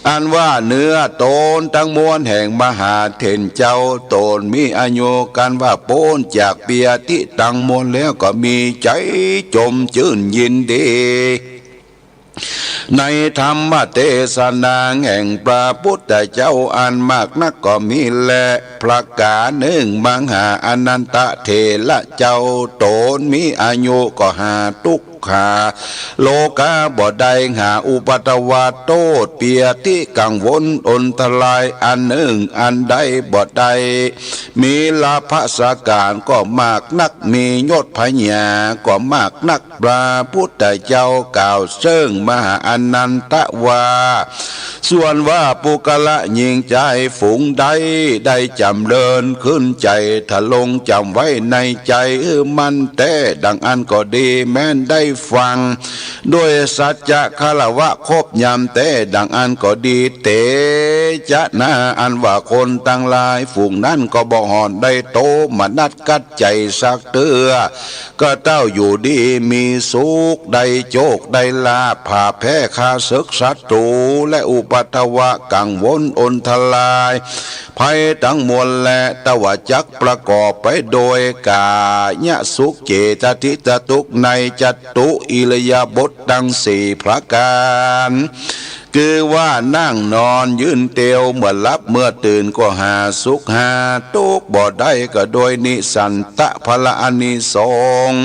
อันว่าเนื้อต๋นตังมวลแห่งมหาเถรเจ้าต๋นมีอายุ กันว่าป๊นจากเปียติตังมวลแล้วก็มีใจ๋จมจื้นยินดี ในธรรมเตสนาแห่งพระพุทธเจ้าอันมากนักก็มีแล ประก๋านนึ่ง มหาอานันทะเถระเจ้าต๋นมีอายุก็หาทุกขาโรคาบ่ได้ หาอุปัทวะโต้ษเปียติกังวลอนตรายอันนึ่งอันใดบ่ได้ มีลาภสก๋ารก็มากนัก มียศพญาก็มากนัก พระพุทธเจ้ากล่าวเซิ่งมหาอานันทะว่า ส่วนว่าปุคคละญิงจายฝูงใด ได้จ๋ำเริญขึ้นใจ๋ ทรงจ๋ำไว้ในใจ๋หื้อมั่นแต๊ดังอั้นก็ดี แม้นได้ฟังด้วยสัจจะคารวะครบยำแต๊ดังอั้นก็ดี เตจะนา อันว่าคนตังหลายฝูงนั้นก็บ่ห่อนได้โตมนัสกัดใจ๋สักเตื้อ ก็เต้าอยู่ดีมีสุข ได้โจคได้ลาภ ผ่าแพ้ข้าศึกศัตรู และอุปัทวะกังวลอนตราย ภัยตังมวลแล แต่ว่าจักประกอบไปโดยกายสุข เจตสิกสุข ในจตุอิริยาบถตังสี่ประก๋าน คือว่านั่งนอนยืนเตียว เมื่อหลับเมื่อตื่นก็หาสุขหาตุ๊กข์บ่ได้ ก็โดยนิสันตะผละอานิสงส์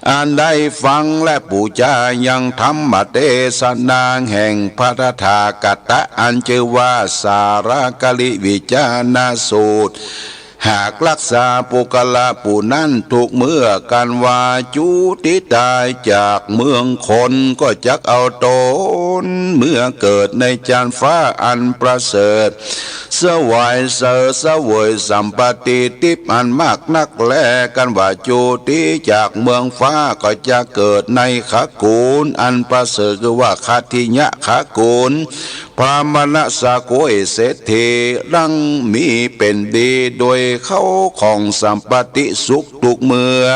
อันได้ฟังและปู๋จายังธรรมเตสนาแห่งพระตถาคตะ อันจื้อว่าสารคลิวิจารณสูตร หากรักษาปุคคละผู้นั้นทุกเมื่อ กันว่าจุติตายจากเมืองคน ก็จักเอาตนเมื่อเกิดในจานฟ้าอันประเสริฐ เสวยเสริฐเสวยสัมปติทิพย์อันมากนักแล กันว่าจุติจากเมืองฟ้าก็จะเกิดในขกูลอันประเสริฐ คือว่าคัตถิยะขกูล พราหมณสกุลเศรษฐี ดังมีเป็นดี โดยเข้าของสัมปติสุขทุกเมื่อ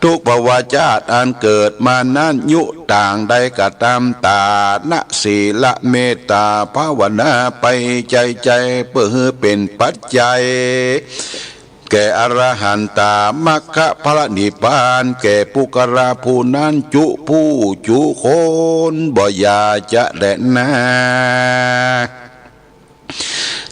ทุกภวชาติอันเกิดมานั้น ยุต่างใดก็ต๋าม ตานะ ศีละ เมตตา ภาวนา ไปใจ๋ใจ๋ เปื้อหื้อเป๋นปัจจัย แก่อรหันตามัคคะผละนิพพาน แก่ปุคคละผู้นั้นจุผู้จุคน บ่อย่าจะแลนา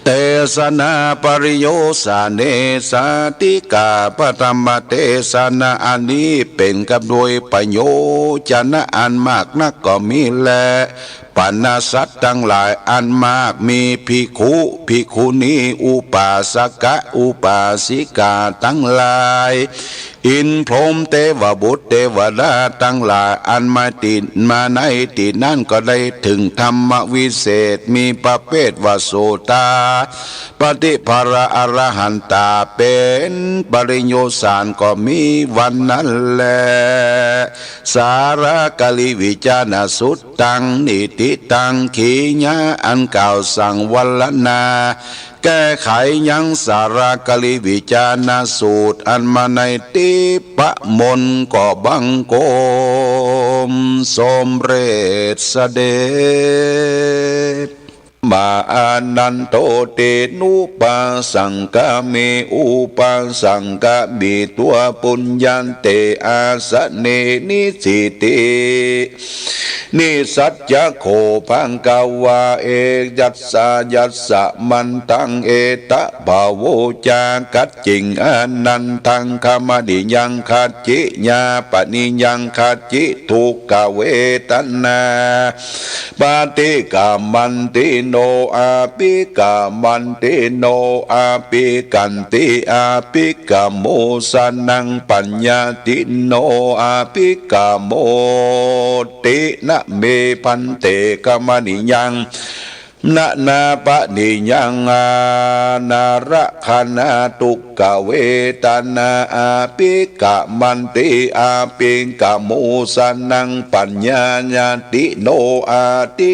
เตสนาปริโยสาเน สาธิกาปฐมเตสนา อันนี้เป๋นกำโดยประโยชนะอันมากนักก็มีแล ปนาสัตว์ตังหลายอันมากมี ภิกขุ ภิกขุณี อุปาสกะ อุปาสิกาตังหลาย อินทร์พรหมเตวบุตรเตวดาตังหลาย อันมาติดมาในตี้นั้นก็ได้เถิงธรรมวิเศษ มีประเภทว่าโสตาปัตติผละอรหันตา เป๋นปริโยสารก็มีวันนั้นแล สารคลิวิจารณสุตตัง นิทิตัง ขีญา อันกล่าวสั่งวรรณนา แก้ไขยังสารคลิวิจารณสูตร อันมาในทิพมนต์ก็บังคมสมเร็จเสด็จ มาอานันโท เตนุปสังคามิ อุปสังคามิ ตัวปุญญาเต อาสเน นิสิติ นิสสัจจะโข ภะคะวา เอยัสสายัสสะมันตัง เอตะภะโว จาคัจฉิง อานันทัง คมะนิยัง คัจฉิญาปะนิยัง คัจฉิทุกขเวทนา ปะฏิกะมันติโน อะภิกะมันติโน อะภิกันติ อะภิกะโมสะนัง ปัญญาติโน อะภิกะโมติ นะเม ภันเต คมะนิยัง นะนาปะนิยัง อานารักขณา ทุกขเวทนา อะภิกะมันติ อะภิกะโมสะนัง ปัญญาติโน อะภิ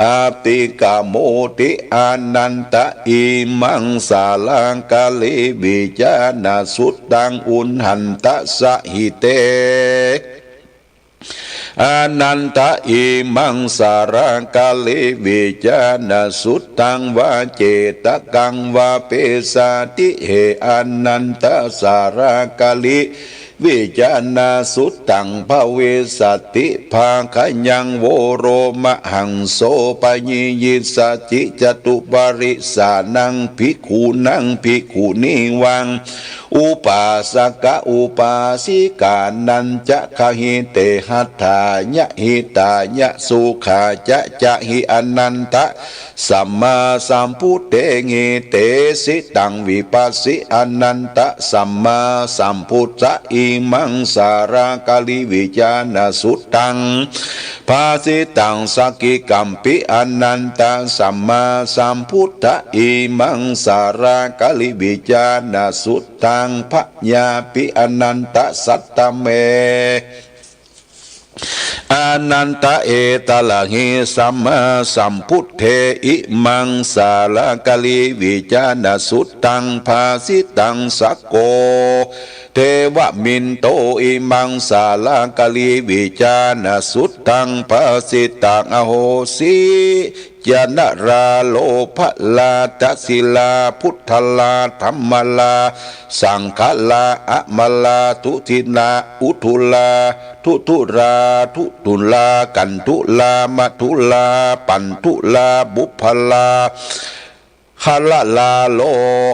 อะภิกะโมติ อานันทะ อิมังสารคลิวิจารณสุตตัง อุณหันทะสะหิเต อานันทะ อิมังสารคลิวิจารณสุตตัง วาเจตกัง วาเปสาติ เห อานันทะ สารคลิวิจารณสุตตัง ภวิสสติ ภาคะยัง โวโรมหังโส ปะยิยิสสะจิ จตุปริสสานัง ภิกขุนัง ภิกขุนีวัง อุปาสกะ อุปาสิกานัญจะ ขะหิเต หัตถายะ หิตายะ สุขาจะ จะหิ อานันทะ สัมมาสัมพุทเท หิ เตสิตัง วิปัสสิ อานันทะ สัมมาสัมพุทธะ อิมังสารคลิวิจารณสุตตัง ภาสิตัง สักขิกัมปิ อานันทะ สัมมาสัมพุทธะ อิมังสารคลิวิจารณสุตตัง พยาปิ อานันทะ สัตตะเม อานันทะ เอตะละหิ สัมมาสัมพุทเท อิมังสารคลิวิจารณสุตตัง ภาสิตัง สักโก เทวมินโต อิมังสารคลิวิจารณสุตตัง ภาสิตัง อโหสิ จนรา โลภะรา จะสิลา พุทธรา ธัมมรา สังฆรา อมรา ทุตินา อุทุรา ทุทุรา ทุทุรา กันทุรา มทุรา ปันธุรา บุพพรา คละรา โล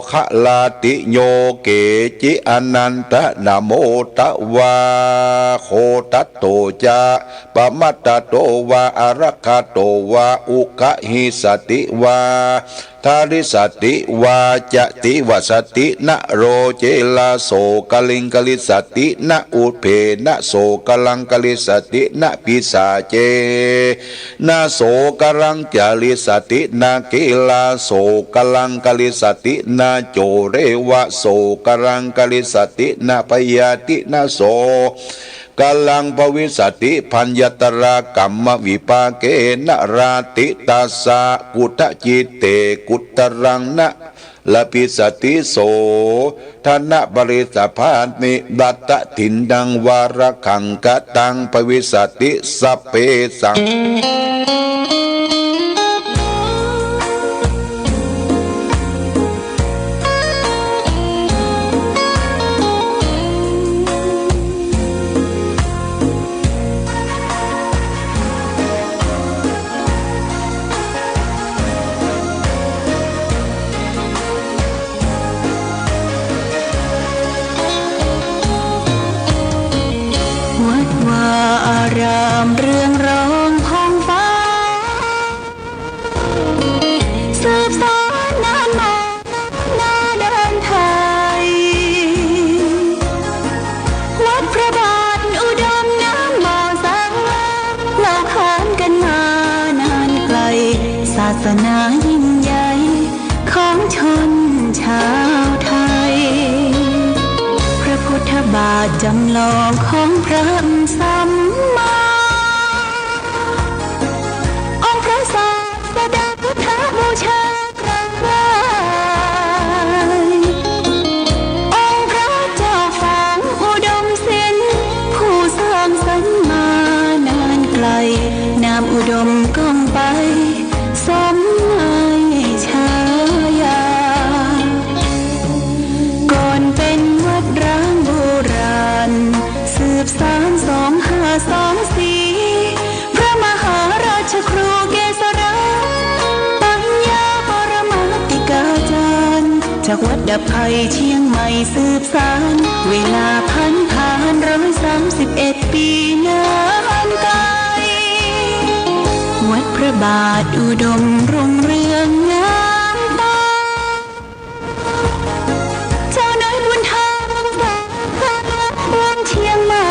คะรา ติโย เกจิ อนันทะ นะโมตะวา โคตัตโตจะ ปะมัตตะโตวา อะระหะโตวา อุกะหิสติวา ทาริสติวา จะติวสติ นะโรเจรา โสกะลิงกะลิสติ นะอุเพนะ โสกะลังกะลิสติ นะปิสาเจนะ โสกะลังกะลิสติ นะเกรา โสกะลังกะลิสติ นะโจเรวะ โสกะลังกะลิสติ นะพยาธินะ โส กะลังภวิสสติ ภัญญตรา กัมมวิปาเกนะ ราติตัสสะ กุตจิตเต กุตตรังนะ ลภิสสติ โส ทนะปริสสะพานิ รัตถินนัง วาระขัง กะตังภวิสสติ สัพเพสัง วัดวาอารามเรืองรองผ่องฟ้า สืบสานนานมา นาแดนไทย วัดพระบาทอุดมน้ำบ่อสง่างาม เล่าขานกันมานานไกล ศาสนายิ่งใหญ่ของชนชาวไทย พระพุทธบาทจำลองของพระสัมมา องค์พระศาสดาพุทธบูชากราบไหว้ องค์พระเจ้าฝางอุดมสิน ผู้สร้างสรรค์มานานไกล นามอุดมก้องไป สมในฉายา ก่อนเป็นวัดร้างโบราณ สืบสานสองห้าสองสี่ พระมหาราชครูเกษรา ปัญญาปรมาติกาจารย์ จากวัดดับภัยเชียงใหม่สืบสาน เวลาผันผ่านร้อยสามสิบเอ็ดปีนานไกล วัดพระบาทอุดมรุ่งเรืองงามตา เจ้านายบุญธรรม เมืองเชียงใหม่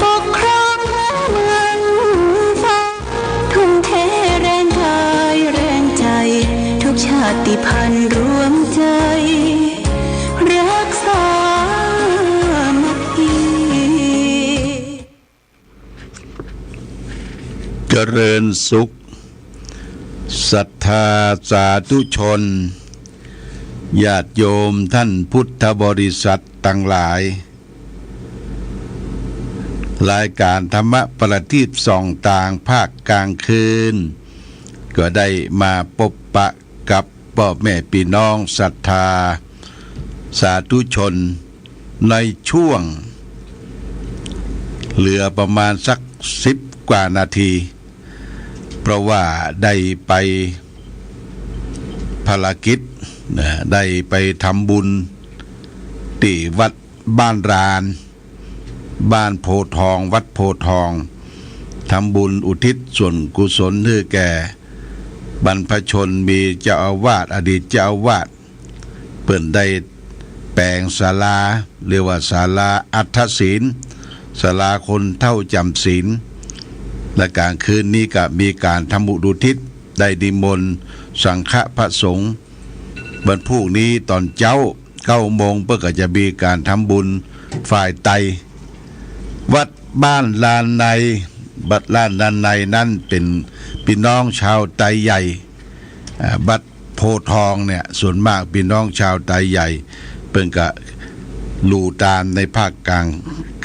ปกครองเมืองฟ้า ทุ่มเทแรงกายแรงใจ ทุกชาติพันธุ์รวมใจ รักสามัคคี เจริญสุข ศรัทธาสาธุชน ญาติโยมท่านพุทธบริษัทตังหลาย รายก๋านธรรมะประทีปส่องตางภาคกลางคืน ก็ได้มาปบปะกับป้อแม่ปี้น้องศรัทธาสาธุชน ในช่วงเหลือประมาณสักสิบกว่านาที เพราะว่าได้ไปภารกิจนะ ได้ไปทำบุญตี้วัดบ้านราน บ้านโพธิ์ทอง วัดโพธิ์ทอง ทำบุญอุทิศส่วนกุศลหื้อแก่บรรพชน มีเจ้าอาวาส อดีตเจ้าอาวาส เปิ้นได้แป๋งศาลา เรียกว่าศาลาอัฏฐศีล ศาลาคนเฒ่าจ๋ำศีล และก๋างคืนนี้ก็มีก๋านทำบุญอุทิศ ได้นิมนต์สังฆะพระสงฆ์ วันพูกนี้ต๋อนเจ๊าเก้าโมง เปิ้นก็จะมีก๋านทำบุญฝ่ายไต วัดบ้านลานใน วัดบ้านลานในนั้นเป๋นปี้น้องชาวไตใหญ่ อ่า วัดโพธิ์ทองเนี่ย ส่วนมากปี้น้องชาวไตใหญ่ เปิ้นก็หลู่ตามในภาคกลาง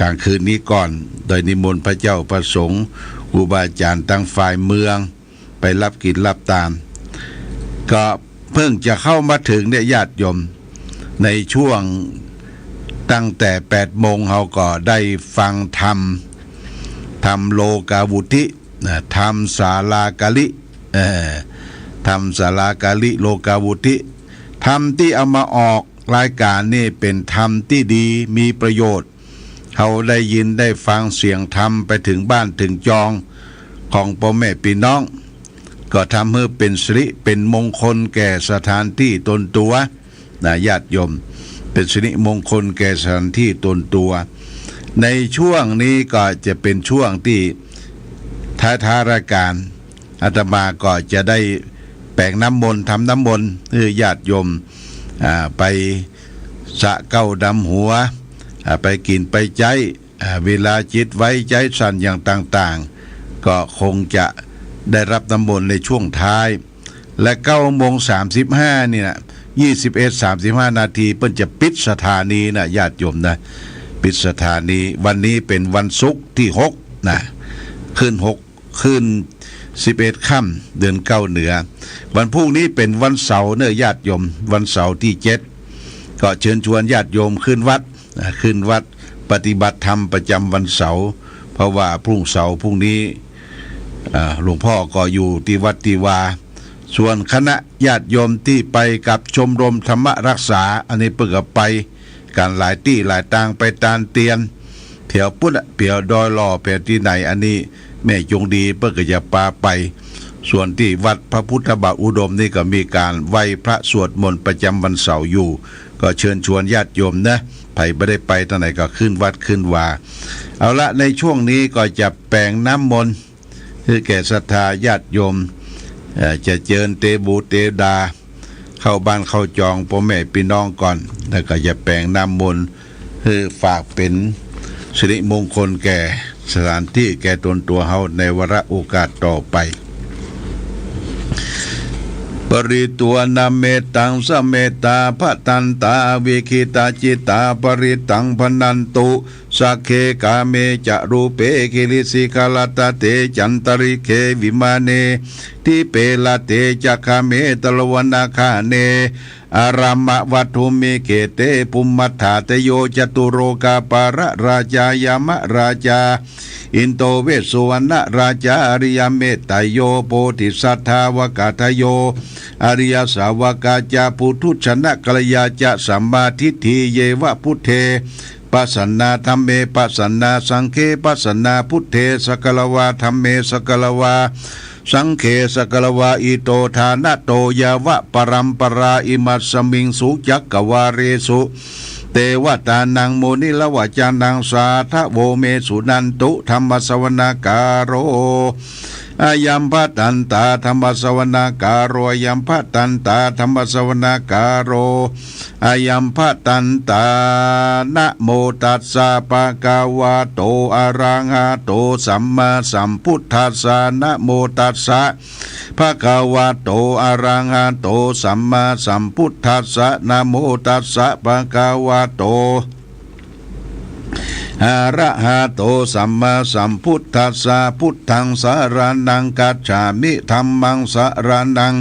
ก๋างคืนนี้ก่อน โดยนิมนต์พระเจ้าพระสงฆ์ ครูบาอาจ๋ารย์ตางฝ่ายเมือง ไปฮับกิจฮับตาน ก็เพิ่งจะเข้ามาเถิงเนี่ยญาติโยม ในช่วงตั้งแต่แปดโมงเฮาก็ได้ฟังธรรม ธรรมโลกาวุทิ นะ ธรรมสาลาการิ เอ่อ ธรรมสาลาการิ โลกาวุทิ ธรรมตี้เอามาออกรายก๋านนี่เป๋นธรรมตี้ดี มีประโยชน์ เฮาได้ยินได้ฟังเสียงธรรมไปเถิงบ้านเถิงจองของป้อแม่ปี้น้อง ก็ทำหื้อเป๋นสิริเป๋นมงคลแก่สถานตี้ตนตั๋ว นะ ญาติโยม เป๋นสิริมงคลแก่สถานตี้ตนตั๋ว ในช่วงนี้ก็จะเป๋นช่วงตี้ท้ายๆ รายก๋าน อาตมาก็จะได้แป๋งน้ำมนต์ ทำน้ำมนต์หื้อญาติโยม อ่า ไปสระเก๊าดำหัว อ่า ไปกิ๋นไปใจ๊ อ่า เวลาจิตไว้ใจ๊สั่นอย่างต่างๆ ก็คงจะได้ฮับน้ำมนต์ในช่วงท้าย และเก้าโมงสามสิบห้านี่นะ ยี่สิบเอ็ด สามสิบห้านาที เปิ้นจะปิดสถานีนะ ญาติโยมนะ ปิดสถานี วันนี้เป๋นวันศุกร์ตี้หกนะ ขึ้นหก ขึ้นสิบเอ็ดค่ำ เดือนเก้าเหนือ วันพรุ่งนี้เป๋นวันเสาร์เน่อญาติโยม วันเสาร์ตี้เจ็ด ก็เชิญชวนญาติโยมขึ้นวัด อ่า ขึ้นวัดปฏิบัติธรรมประจำวันเสาร์ เพราะว่าพรุ่งเสาร์พรุ่งนี้ อ่า หลวงพ่อก็อยู่ตี้วัดตี้วา ส่วนคณะญาติโยมตี้ไปกับชมรมธรรมรักษา อันนี้เปิ้นก็ไปกั๋นหลายตี้หลายตาง ไปตานเตียน แถวปู๊นน่ะ แถวดอยหล่อ แถวตี้ไหน อันนี้แม่จงดีเปิ้นก็จะปาไป ส่วนตี้วัดพระพุทธบาทอุดมนี่ก็มีก๋านไหว้พระสวดมนต์ประจำวันเสาร์อยู่ ก็เชิญชวนญาติโยมนะ ใผบ่ได้ไปตางไหนก็ขึ้นวัดขึ้นวา เอาละ ในช่วงนี้ก็จะแป๋งน้ำมนต์ หื้อแก่ศรัทธาญาติโยม เอ่อ จะเจิญเตบูเตดา เข้าบ้านเข้าจองป้อแม่ปี้น้องก่อน แล้วก็จะแป๋งน้ำมนต์ หื้อฝากเป๋นสิริมงคลแก่สถานตี้แก่ตนตั๋วเฮาในวาระโอกาสต่อไป ปริตวณเมตตังสเมตตา ภะทันตา อวิคขิตาจิตตา ปริตตังภะนันตุ สักเข กาเม จะรูปเป กิริสิขะรัตเต จันตริกเข วิมาเน ทิเป ละเต จะ คาเม ตะละวะนะคาเน อะรามะวัตถุมิ เขเต ภุมมัฏฐาตะโย จะตุโรกาปาละราชา ยามะราชา อินโด เวสสุวรรณราชา อะริยะเมตตัยโย โพธิสัตถาวกาทะโย อะริยสาวกาจะ ปุถุชนะกัลยาจะ สัมมาทิฏฐิเยวะ พุทเท ปัสสะนา ธัมเม ปัสสะนา สังเฆ ปัสสะนา พุทเท สักกะละวา ธัมเม สักกะละวา สังเฆ สักกะละวา อิโต ทานะโต ยาวะปะรัมปะรา อิมัสสะมิง สุจักกะวาเลสุ เตวะตานัง มุนิระวะจานัง สาธะโว เม สุนันตุ ธัมมะสะวะนะกาโล อะยัมภะทันตา ธัมมะสะวะนะกาโล อะยัมภะทันตา ธัมมะสะวะนะกาโล อะยัมภะทันตา นะโมตัสสะ ภะคะวะโต อะระหะโต สัมมาสัมพุทธัสสะ นะโมตัสสะ ภะคะวะโต อะระหะโต สัมมาสัมพุทธัสสะ นะโมตัสสะ ภะคะวะโต อะระหะโต สัมมาสัมพุทธัสสะ พุทธังสะระณังคัจฉามิ ธัมมังสะระณัง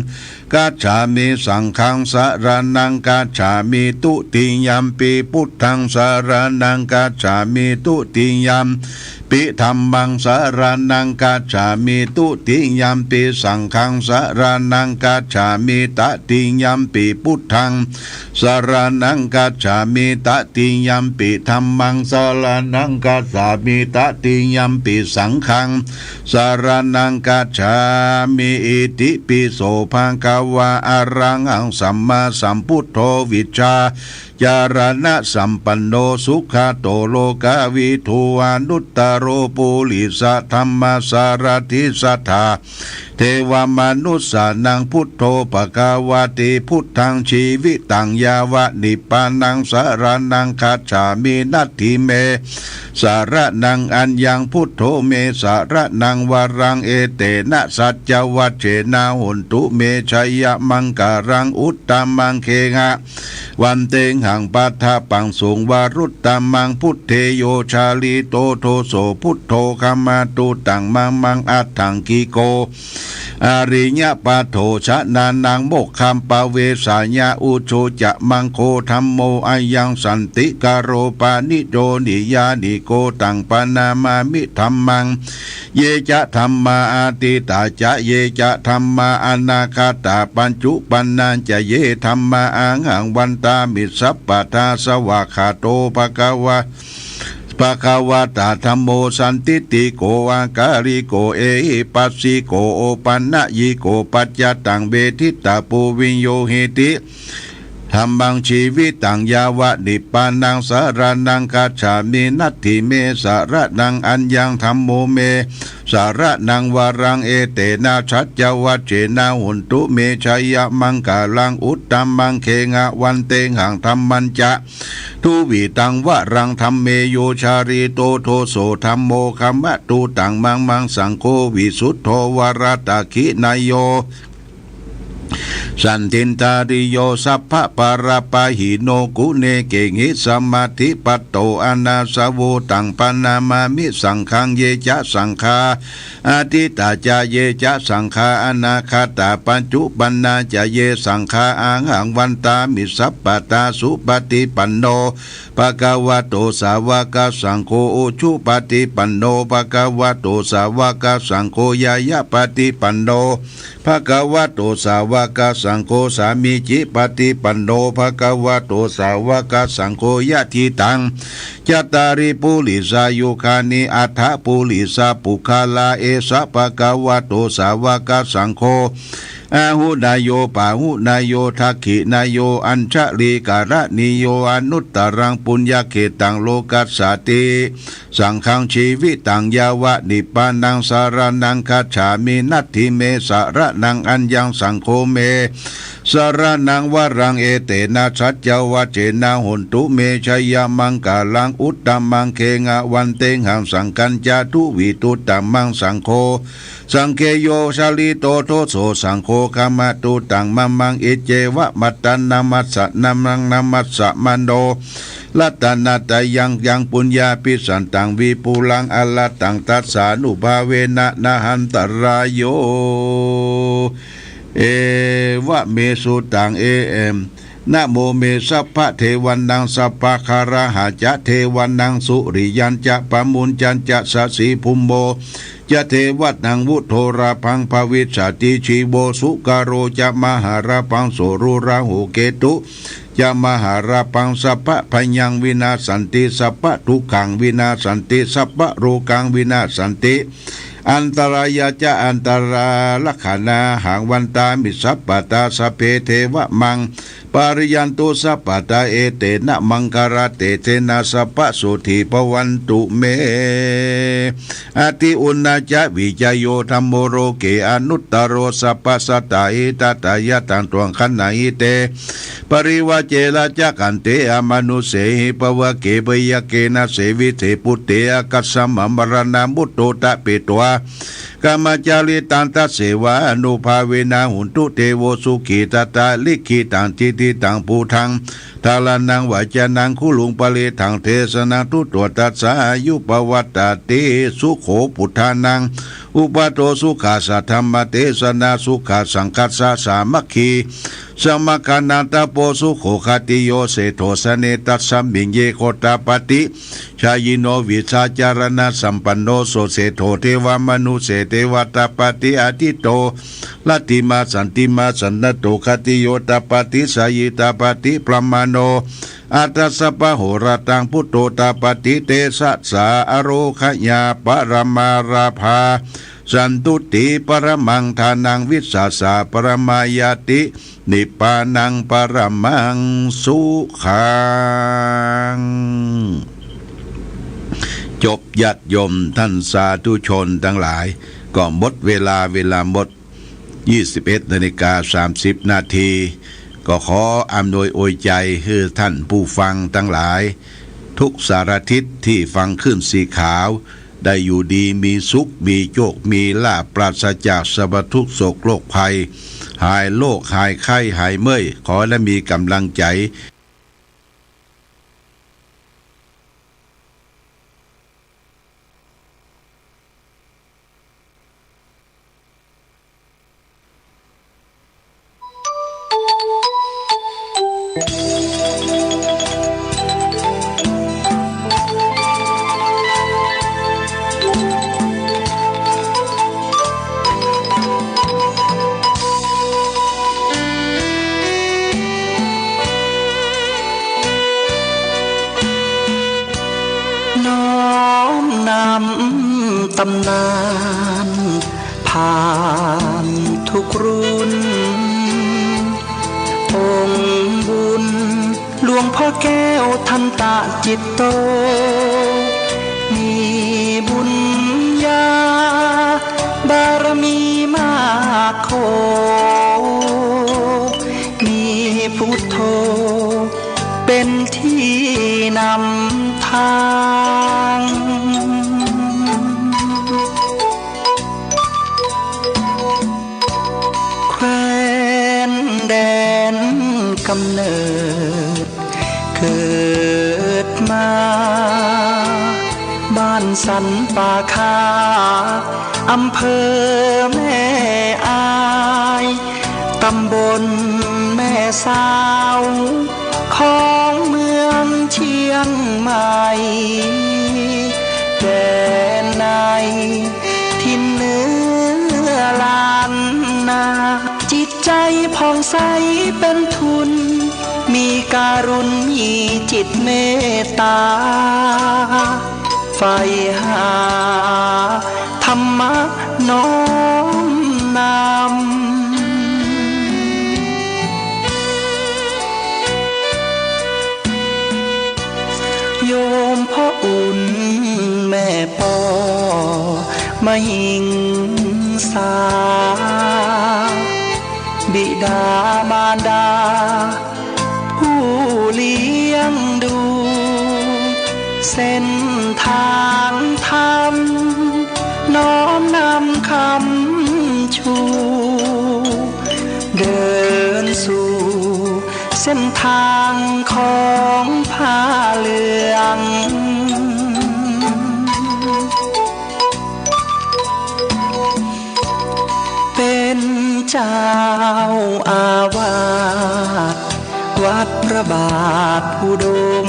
คัจฉามิ สังฆังสะระณังคัจฉามิ ตุติยัมปิพุทธังสะระณังคัจฉามิ ตุติยัมปิธัมมังสะระณังคัจฉามิ ตุติยัมปิสังฆังสะระณังคัจฉามิ ตติยัมปิพุทธัง สะระณังคัจฉามิ ตติยัมปิธัมมัง สะระณังคัจฉามิ ตติยัมปิสังฆัง สะระณังคัจฉามิ อิติปิโสภะคะวะ อะระหังสัมมาสัมพุทโธ วิชชาจารณะสัมปันโน สุขะโตโลกะวิทู อนุตตะโรปุริสะธัมมะสารถิ สัทธา เทวะมนุสสานัง พุทโธภะคะวะติ พุทธังจีวิตัง ยาวะนิพพานัง สะระณังคัจฉามิ นัตถิเม สรณัง อัญญัง พุทโธ เม สรณัง วรัง เอเตนะ สัจจวัจเจนะ โหนตุ เม จยมังคะลัง อุตตมัง เคหะวันเตหัง ปะทะปังสุง วรุตตมัง พุทเท โย จาริโต โทโส พุทโธ ขมาตุตัง มัมมัง อัฏฐังกิโก อริยปัฏโถ จนะนัง โมกขัม ปะเวสสะยะ อุจจุจะ มังโค ธัมโม อะยัง สันติกะโร ปะณิโต นิยานิโก ตัง ปะนะมามิ ธัมมัง เย จะ ธัมมา อะตีตา จะ เย จะ ธัมมา อะนาคาตา ปัจจุปันนา จะ เย ธัมมา อะหัง วันตามิ สัปปะทา สวากขาโต ภะคะวะ ภะคะวะตา ธัมโม สันทิฏฐิโก อะกาลิโก เอหิปัสสิโก โอปันนะยิโก ปัจจะตัง เวทิตาปู วิญญูหิติ ธัมมัง จีวิตัง ยาวะ นิพพานัง สรณัง คัจฉามิ นัตถิ เม สรณัง อัญญัง ธัมโม เม สรณัง วรัง เอเตนะ สัจจวัจเจนะ โหนตุ เม จยมังคะลัง อุตตมัง เคหะวันเตหัง ธัมมัญจะ ทุวิตัง วรัง ธัมเม โย จาริโต โทโส ธัมโม ขมาตุตัง มัมมัง สังโฆ วิสุทโธ วรดักขิณะโย สันทินทาริโย สัพพะปะระปะหิโน กุเณเกหิ สมาธิปัตโต อะนาสะโว ตัง ปะนะมามิ สังฆัง เย จะ สังฆา อะตีตา จะ เย จะ สังฆา อะนาคาตา ปัจจุปันนา จะ เย สังฆา อะหัง วันตามิ สัปปะทา สุปะฏิปันโน ภะคะวะโต สาวะกะสังโฆ อุจุปะฏิปันโน ภะคะวะโต สาวะกะสังโฆ ญาญะปะฏิปันโน ภะคะวะโต สาวะกะสังโฆ สามีจิปะฏิปันโน ภะคะวะโต สาวะกะสังโฆ ยะถิตัง จัตตาริ ปุริสายุคานิ อัฏฐะ ปุริสาปุคคาลา เอสะ ภะคะวะโต สาวะกะสังโฆ อาหุเนโย ปาหุเนโย ทักขิเนโย อัญชะลีกะระณีโย อนุตตะรัง ปุญญะเขตัง โลกัสสาติ สังฆัง จีวิตัง ยาวะ นิพพานัง สรณัง คัจฉามิ นัตถิ เม สรณัง อัญญัง สังโฆ เม สรณัง วรัง เอเตนะ สัจจวัจเจนะ โหนตุ เม จยมังคะลัง อุตตมัง เคหะวันเตหัง สังฆัญจะ ทุวิตุตตะมัง สังโฆ สังเฆ โย จาริโต โทโส สังโฆ ขมาตุตัง มัมมัง อิเจวะ มัตตะนะมัสสะ นะมัง นะมัสสะมะโน รัตนะตะยัง ยัง ปุญญาภิสันตัง วิปุลัง อะระหัง ตัสสานุภาเวนะ นะหันตะราโย เอวะเม สุตัง เอเอม นะโม เม สัพพะเทวานัง สัพพะคาระหะจะ เทวานัง สุริยัญจะ ปะมุญจัญจะ สะสีภุมโม จะ เทวานัง วุโทราภัง ภวิสสะติ ชีโว สุกะโร จะ มหาราภัง สุรุราหู เกตุ จะ มหาราภัง สัพพะภัยยัง วินาสสันติ สัพพะทุกขัง วินาสสันติ สัพพะโรกัง วินาสสันติ อันตะรายะ จะ อันตะรา ลักขะนาหัง วันตามิ สัพพะทา สัพเพ เทวะ มัง ปะริยันตุ สัพพะทา เอเตนะ มังคะละเตเสนะ สัพพะโสธี ภะวันตุ เม อะติอุณณาจะ วิจโย ธัมโม โลเก อนุตตะโร สัพพะสัตตา หิตะทะยะ ตัง ตวัง คะนะหิเต ปะริวาเจนะ จะ ขันเต อมะนุสเสหิ ภะวะเก พะยะเก นะเสวิเส ปุตเต อะกัสสะมะ มะระณะมุตโต ตะเปตวา กะมะจาริตัง ตะเสวานุภาเวนะ โหนตุ เตโว สุขี ทัตถะ ลิกขิตัง จิกิตตัง ปูถัง ถาราณัง วะจานัง คุรุง ปะริตถัง เตสะนัง ตุโต ทัสสะ อายุ ปะวัตตะติ สุโข ปุตถานัง อุปาโท สุขัสสะ ธัมมะเตสะนา สุขัสสังฆัสสะ สามัคคี สมัคคานัง ตะโป สุโข ขัตติโย เศรษฐโส เน ตัสสะมิง เย โคตาปะติ ชายิโน วิชาจารณะสัมปันโน โส เศรษฐโส เทวะมะนุสเส เทวาตาปะติ อะทิตโต รัตถิมา สันติมา สันนะโต ขัตติโย ตาปะติ ชายิตาปะติ พรหมาโน อัตถะสัพพะโหราตัง พุทโธ ตาปะติ เตสะสา อโรคยา ปะระมาราภา สันตุติ ปะระมัง ทานัง วิสสาสะ ปะระมายาติ นิพพานัง ปะระมัง สุขัง จบ ญาติโยมท่านสาธุชนตังหลาย ก็หมดเวลา เวลาหมด ยี่สิบเอ็ดนาฬิกาสามสิบนาที ก็ขออำนวยอวยใจ๋หื้อท่านผู้ฟังตังหลาย ทุกสารทิศตี้ฟังคลื่นสีขาว ได้อยู่ดีมีสุข มีโจค มีลาภ ปราศจากสรรพทุกข์โศกโรคภัย หายโรค หายไข้ หายเมื่อย ขอได้มีก๋ำลังใจ๋ น้อมนำต๋ำนานผ่านทุกรุ่น องค์บุญหลวงพ่อแก้วทันตะจิตโต มีบุญญาบารมีมากโข มีพุทโธเป๋นตี้นำตาง แคว้นแดนก๋ำเนิดเกิดมา บ้านสันป่าคา อำเภอแม่อาย ต๋ำบลแม่สาว ของเมืองเจียงใหม่ แดนในถิ่นเหนือล้านนา จิตใจ๋ผ่องใสเป๋นทุน มีกรุณ มีจิตเมตต๋า ใฝ่หาธรรมะน้อมนำ โยมพ่ออุ่นแม่ปอ มหิงสา บิดามารดา ผู้เลี้ยงดู เส้นตางธรรม น้อมนำคำชู เดินสู่เส้นตางของผ้าเหลือง เป๋นเจ้าอาวาสวัดพระบาทอุดม